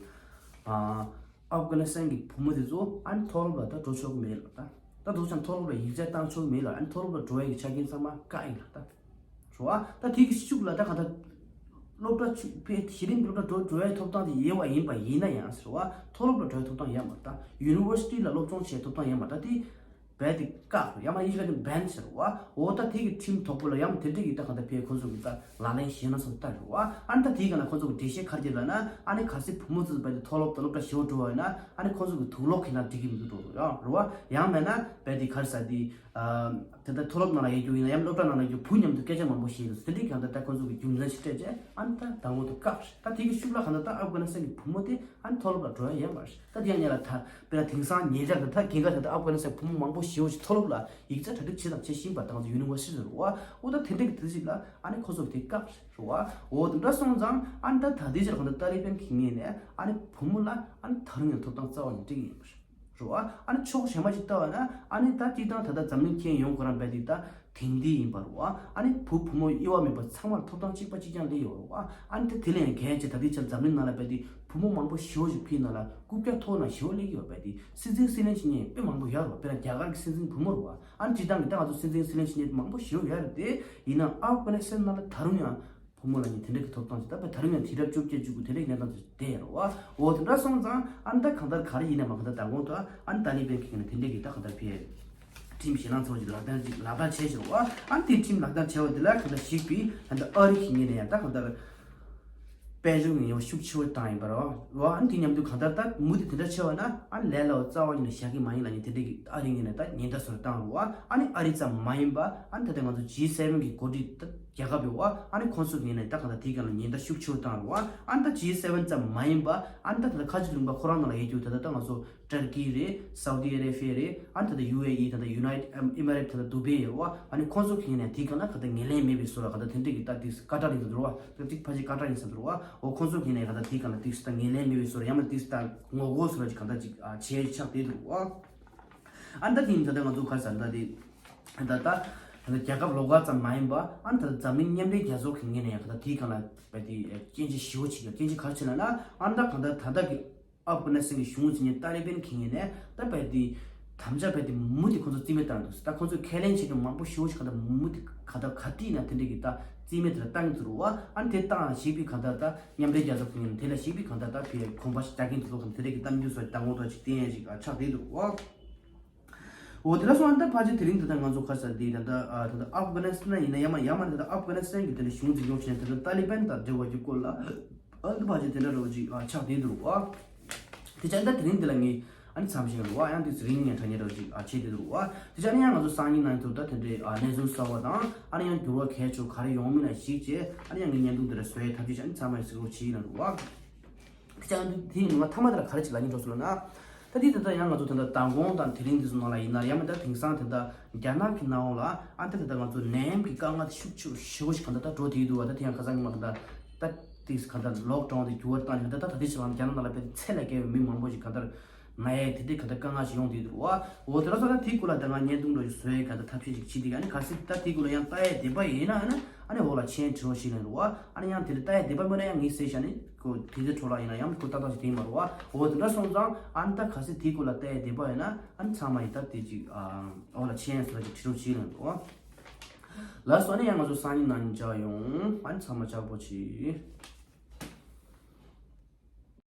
ཨ་ཨབ་གྷ་ནི་སི་ཐན་གྱི་བུ་མོ་དེ་ཚོ་ཨ་ནི་མཐོ་སློབ་ལ་ད་འགྲོ་ཆོག་གི་མེད་ལ། ད་ད་འདུག་ཙང་མཐོ་སློབ་ལ་ཡིག་ཚད་བཏང་ཆོག་གི་མེད་ལ། ཨ་ནི་མཐོ་སློབ་ལ་འགྲོ་ཡ་གི་ཆ་རྐྱེན་ཚང་མ་བཀག་ཡིན་ལ་ད། རེད་བ། ད་དེ་གི་ཤུགས་ལ་ད་གང་ལྟར་སློབ་གྲྭ་ཆུ་ཕའི་གཞི་རིམ་སློབ་གྲྭ་འགྲོ་འགྲོ་ཡའི་ཐོབ་ཐང་དེ་ཡོད་པ་ཡིན་པ་ཡིན་ན་ཡང་ཟེར་བ། མཐོ་སློབ་ལ་འགྲོ་ཡའི་ཐོབ་ཐང་ཡོད་མ་རེད། ད་ཡུ་ནི་ཝར་སི་ཊི་ལ་སློབ་སྦྱོང་བྱེད་ཐོབ་ཐང་ཡོད་མ་རེད། ད་དེ་རྦད་དེ་བཀག་རེད། ཡང་མ་ཡིན་ཞིག་ག་དེ་བྷན་ཟེར་བ། འོ་ད་དེ་གི་ཁྲིམས་དོག་པོ་ལ་ཡང་དེ་འདྲ་གི་ད་གང་ལྟར་ཕའི་ཁོ་ཚོ་གི་ད་ལག་ལེན་བྱེད་ན་སོང་ད་རེད་བ། ཨ་ནི་ད་དེའི་སྒང་ལ་ཁོ་ཚོ་གི་འགྲེལ་བཤད་ག་རེ་བྱེད་ལབ་ན། ཨ་ནི་གལ་སྲིད་བུ་མོ་ཚོ་རྦད་དེ་མཐོ་སློབ་དང་སློབ་གྲྭ་ཞེ་པོ་འགྲོ་བ་ཡིན་ན་ཨ་ནི་ཁོ་ཚོ་གི་དུག་ལོག་ཁྱེར་ན་འགྲིག་གི་མི་འདུག་འགྲོ་རེད་བ། ཡང་མེད་ན་རྦད་དེ་ག་རེ་ཟེར་དེ། དེ་ལྟར་མཐོ་སློབ་ནང་ལ་ཡོད་རྒྱུ་ཡིན་ན་ཡང་སློབ་གྲྭ་ནང་ལ་ཡོད་རྒྱུ་བུ་མཉམ་དུ་སྐད་ཆ་མང་པོ་བཤད་འདུག་དེ་འདྲའི་གང་ལྟར་ད་ཁོ་ཚོ་གི་རྒྱུ་མཚན་ཞིག་སྤྲད་རྗེས་ཨ་ནི་ད་དང་པོ་དེ་བཀག་རེད། ད་དེ་གི་ཤུགས་ལ་གང་ལྟར་ད་ཨབ་གྷ་ནི་སི་ཐན་གྱི་བུ་མོ་དེ་ཨ་ནི་མཐོ་སློབ་ལ་འགྲོ་ཡ་ཡོད་མ་རེད། ད་དེ་ཡང་ཉེ་ལ་ད་དཔེར་ན་དེང་སང་ཉེ་ཆར་ད་ད་རྒན་ཁ་ད་ད་ཨབ་གྷ་ནི་སི་ཐན་བུ་མོ་མང་པོ་ཞེ་པོ་ཞིག་མཐོ་སློབ་ལ་ཡིག་ཚད་གྲ་སྒྲིག་བྱེད་དང་བྱེད་བཞིན་པ་དང་ཡུ་ནི་ཝར་སི་ཊི་རེད་བ། འོ་ད་དེ་འདྲ་གི་དུས་ཚིགས་ལ་ཨ་ནི་ཁོ་ཚོ་གི་དེ་བཀག་རེད་བ། འོ་དེ་འདྲ་སོང་ཙང་ཨ་ནི་ད་ད་ལྟའི་ཆར་གང་ལྟར་ཏཱ་ལི་བན་གྱི་ངོས་ནས་ཨ་ནི་བུ་མོ་ལ་ཨ་ནི་ད་རུང་ཡང་ཐོབ་ཐང་རྩ་བ་ནས་སྤྲད་ཀྱི་ཡོད་མ་རེད། རེད་བ། ཨ་ནི་ཕྱོགས་གཞན་པ་ཞིག་ལྟ་བ་ན་ཨ་ནི་ད་སྤྱིར་བཏང་ད་ལྟ་འཛམ་གླིང་ཁྱོན་ཡོངས་ཁོ་རང་རྦད་དེ་ད་ དེང་དུས་ཡིན་པ་རེད་བ། ཨ་ནི་བུ་བུ་མོ་དབྱེ་བ་མེད་པར་ཚང་མར་ཐོབ་ཐང་གཅིག་པ་གཅིག་རྐྱང་སླེབས་ཡོད་རེད་བ། ཨ་ནི་དེ་དེ་ལས་ཡང་གལ་ཆེ་ད་ལྟའི་ཆར་འཛམ་གླིང་ནང་ལ་རྦད་དེ་བུ་མོ་མང་པོ་ཞེ་པོ་ཞིག་ཕྱིའི་ནང་ལ་རྐུབ་བཀྱག་ཐོག་ན་ཞེ་པོ་སླེབས་ཀྱི་ཡོད། རྦད་དེ་སྲིད་འཛིན་སྲིད་བློན་བྱེད་མཁན་དཔེ་མང་པོ་ཡོད་རེད་བ། དཔེར་ན་རྒྱ་གར་གྱི་སྲིད་འཛིན་བུ་མོ་རེད་བ། ཨ་ནི་སྤྱིར་བཏང་གི་ད་ང་ཚོ་སྲིད་འཛིན་སྲིད་བློན་བྱེད་མཁན་མང་པོ་ཞེ་པོ་ཡོད་རེད་དེ། ཡིན་ནའང་ཨབ་གྷ་ནི་སི་ཐན་ནང་ལ་ད་རུང་ཡང་བུ་མོ་ལ་ནི་དེ་འདྲ་གི་ཐོབ་ཐང་ཅིག་ད་དཔེ་ད་རུང་ཡང་དུས་རབས་བཅོ་བརྒྱད་བཅུ་དགུ་དེ་འདྲའི་གནས་སྟངས་ཅིག་བསྡད་ཡོད་རེད་བ། འོ་དེ་འདྲ་སོང་ཙང་ཨ་ནི་ད་གང་ལྟར་ག་རེ་ཡིན་ནའི་མ་གང་ལྟར་མདང་དགོང་དུ་ཨ་ནི་ཏཱ་ལི་བན་གྱི་ནི་དེ་འདྲ་གི་ད་གང་ལྟར་ཕེ་ཁྲིམས་ཞེད་སྣང་ཚ་བོ་ཅིག་ལག་བསྟར་ཅིག་ལག་བསྟར་བྱས་ཤིག་རེད་བ། ཨ་ནི་དེ་ཁྲིམས་ལག་བསྟར་བྱས་པ་དེ་ལ་གང་ལྟར་ཞིག་པའི་ད་ལྟ་ཨ་རི་གི་ངོས་ནས་ཡང་ད་གང་ལྟར་དཔལ་འབྱོར་གྱི་ངོས་ཤུགས་ཆེ་བོ་བཏང་ཡིན་པ་རེད་བ། ཨ་ནི་དེ་མཉམ་དུ་གང་ལྟར་ད་མུ་མཐུད་དེ་འདྲ་བྱས་པ་ན་ཨ་ནི་ལས་སླ་བོ་རྩ་བ་ཉིད་ནས་བཞག་གི་མ་ཡིན་ལབ་མཁན་དེ་འདྲ་གི་ཨ་རི་ངོས་ནས་ད་ཉེན་བརྡ་བཟོ་བཏང་རེད་བ། ཨ་ནི་ཨ་རི་ཙམ་མ་ཡིན་པ་ཨ་ནི་ད་ལྟ་ང་ཚོ་ཇི་སེ་ཝེན་གི་འགོ་ཁྲིད་ད་རྒྱལ་ཁབ་ཡོད་བ། ཨ་ནི་ཁོང་ཚོ་ངོས་ནས་ད་གང་ལྟར་དེའི་སྒང་ལ་ཉེན་བརྡ་ཤུགས་ཆེ་བོ་བཏང་རེད་བ། ཨ་ནི་ད་ཇི་སེ་ཝེན་ཙམ་མ་ཡིན་པ་ཨ་ནི་ད་ད་ལྟ་ཁ་ཆེ་ལུང་པ་ཁོ་རང་ནང་ལ་ཡོད་རྒྱུ་ད་ལྟ་ད་ང་ཚོ་ཏུར་ཀི་རེད། སའུ་ཏི་ཨ་རེ་བྷི་ཡ་རེད། ཨ་ནི་ད་ལྟ་ཡུ་ཨེ་ཨི་ད་ལྟ་ཡུ་ནའི་ཊེཌ་ཨེ་མི་རེ་ཊི་ད་ལྟ་དུ་བྷེ་ཡོད་བ། ཨ་ནི་ཁོང་ཚོ་གི་ངོས་ནས་དེའི་སྒང་ལ་གང་ལྟར་ངོས་ལེན་མེད་པའི་བཟོ་འདྲ་གང་ལྟར་དེ་འདྲ་གི་ད་དེ་ཀ་ཏར་ཡིན་ས་འདུག་རེད་བ། ད་ཅིག་ཕལ་ཆེར་ཀ་ཏར་ཡིན་ས་འདུག་རེད་བ། འོ་ཁོང་ཚོ་གི་ངོས་ནས་གང་ལྟར་དེའི་སྒང་ལ་དེ་ད་ངོས་ལེན་མེད་པའི་བཟོ་འདྲ་ཡང་མིན་དེ་ད་ངོ་རྒོལ་བཟོ་འདྲ་ཅིག་གང་ལྟར་ཅིག་བྱས་ཆགས་བསྡད་འདུག་རེད་བ། ཨ་ནི་ད་དེ་ཡིན་ད་ལྟ་ང་ཚོ་ག་རེ་ཟེར་ད་དེ་ད་ད་ད་ལྟ་རྒྱལ་ཁབ་ལོགས་ཀ་ཙམ་མ་ཡིན་པ་ཨ་ནི་ད་ལྟ་འཛམ་གླིང་མཉམ་འབྲེལ་རྒྱལ་ཚོགས་ཀྱི་ངོས་ནས་ཡང་ད་ལྟ་དེའི་སྒང་ལ་བས་དེ་སྐྱོན་བརྗོད་ཞེ་པོ་བྱེད་ཀྱི་ཡོད། སྐྱོན་བརྗོད་ག་རེ་བྱེད་ན་ན་ཨ་ནི་ད་གང་ལྟར་ད་ལྟ་གི་ཨབ་གྷ་ནི་སི་ཐན་གྱི་གཞུང་འཛིན་མཁན་ཏཱ་ལི་བན་གྱི་ངོས་ནས་ད་བས་དེ་དམ་བཅའ་བས་དེ་མུ་མཐུད་ཁོང་ཚོ་རྩིས་མེད་བཏང་འདུག་ད་ཁོང་ཚོས་ཁས་ལེན་བྱེད་མཁན་མང་པོ་ཞེ་པོ་ཞིག་གང་ལྟར་མུ་མཐུད་ག་ད་ག་དུས་ན་དེ་འདྲ་གི་ད་རྩིས་མེད་དེ་ལ་བཏང་གི་འདུག་རེད་བ། ཨ་ནི་དེ་བཏང་ཞེས་པའི་གང་ལྟར་ད་མཉམ་འབྲེལ་རྒྱལ་ཚོགས་ཀྱི་ངོས་ནས་དེ་ལ་ཞེས་པའི་གང་ལྟར་ད་བས་གོམ་པ་ཞིག་རྒྱག་གིན་འདུག་ལོ་གམ་དེ་འདྲ་གི་གཏམ་རྒྱུད་སོགས་མདང་དགོང་དག་ཅིག་བསྟན་ཡ་ཞིག་ཆགས་བསྡད་འདུག་རེད་བ། འོ་དེ་འདྲ་སོང་ཨ་ནི་ད་ཕལ་ཆེར་དེ་རིང་ད་ལྟ་ང་ཚོ་ག་རེ་ཟེར་དེ་ད་ལྟ་ཨ་ད་ལྟ་ཨབ་གྷ་ནི་སི་ཐན་ཡིན་ན་ཡང་མ་ཡང་མ་ད་ལྟ་ཨབ་གྷ་ནི་སི་ཐན་གྱི་དེ་འདྲ་གཞུང་འཛིན་སྐྱོང་བྱས་ནས་ད་ལྟ་ཏཱ་ལི་བན་དང་འབྲེལ་བ་གྱི་སྐོར་ལ་ཨ་ད་ཕལ་ཆེར་དེ་འདྲ་རེ་བ་ཅིག་ཨ་ཆགས་བསྡད་འདུག་རེད་བ། དེ་ཆ་ད་དེ་རིང་འདི་ལ་ངས་ཨ་ནི་མཚམས་བཞག་རེད་བ། ཡང་དུས་རིང་ངས་དྲ་ཉེ་རེ་བ་ཅིག་ཨ་བྱས་བསྡད་འདུག་རེད་བ། དེ་ཆ་ནི་ཡང་ང་ཚོ་སང་ཉིན་གནངས་ཉིན་དུ་ད་དེ་འདྲའི་ཨ་གནས་ཚུལ་གསར་བ་དང་ཨ་ནི་ཡང་འགྱུར་བ་གལ་ཆེ་ག་རེ་ཡོང་མིན་ལ་གཞིགས་བྱས་ཨ་ནི་ཡང་ངས་བརྙན་ཐུང་འདི་འདྲ་བཟོ་ཡའི་ཐབས་ཇུས་ཨ་ནི་ཚང་མ་གཟིགས་རོགས་བྱེད་ཡིན་ལ་རེད་བ། དེ་ཆ་ང་ཚོ་དེའི་ནང་ལ་མཐའ་མ་དེ་ལ་ག་རེ་ཅིག་ལབ་སྙིང་འདོད་སོང་ལབ་ན། ད་དེ་ད་ལྟ་ཡང་ང་ཚོ་ད་ལྟ་མདང་དགོང་དང་དེ་རིང་འདི་ཚོ་ནང་ལ་ཡིན་ན་ཡང་མིན་ད་དེང་སང་དེ་ད་རྒྱ་ནག་གི་ནང་ལ་ཨ་ད་དེ་ད་ང་ཚོ་ནད་ཡམས་ཀྱི་དཀའ་ངལ་དེ་ཤུགས་ཆེ་ཤུགས་ཆེ་གང་ད་ད་འགྲོ་བསྡད་འདུག་བ། ད་དེ་ཡང་ཁ་སང་ཉི་མ་གང་ད་ད་དེ་གང་ད་ལོག་ཌའུན་དེ་འགྱུར་བ་བཏང་ཞིག་ད་ད་ད་དེ་ཆ་ལ་རྒྱ་ནག་ནང་ལ་དཔེ་ཚད་ལས་བརྒལ་བའི་མི་མང་པོ་ཞིག་གང་ད་ན་ཡས་དེ་དེ་གང་ད་དཀའ་ངལ་ཞིག་ཡོང་བསྡད་འདུག་བ། འོ་དེ་ལ་སོགས་ད་དེའི་སྐོར་ལ་ད་ང་བརྙན་ཐུང་འདྲ་ཞིག་བཟོ་ཡས་གང་ད་ཐབས་ཤེས་ཞིག་བྱེད་དེ་ག་ནི་གལ་སྲིད་ད་དེའི་སྐོར་ལ་ཡང་ལྟ་ཡས་བདེ་པ་ཡིན་ན་ཨ་ནི་ཨ་ནི་འོག་ལ་མཆན་བྲིས་རོགས་ཞེས་ལབ་འདུག་བ། ཨ་ནི་ཡང་དེ་ལ་ལྟ་ཡས་བདེ་པ་མེད་ན་ཡང་ངས་ཟེར་བཞག་ནི། ཁོ་དེ་ཚོའི་འཕྲོ་ལ་ཡིན་ན་ཡང་ཁོ་ཏག་ཏག་ཞིག་དེ་ཡིན་མ་རེད་བ། འོ་དེ་འདྲ་སོང་ཙང་ཨ་ནི་ད་གལ་སྲིད་དེའི་སྐོར་ལ་ལྟ་ཡས་བདེ་པ་ཡོད་ན་ཨ་ནི་ཚང་མ་ཡིན་ད་དེ་ཅིག་ཨ་འོག་ལ་མཆན་སོགས་ཅིག་བྲིས་རོགས་བྱེད་ལབ་འདུག་བ། ལགས་སོ། ཨ་ནི་ཡང་ང་ཚོ་སང་ཉིན་གནངས་ཉིན་མཇལ་ཡོང་། ཨ་ནི་ཚང་མ་ལྕགས་པོ་བྱེད།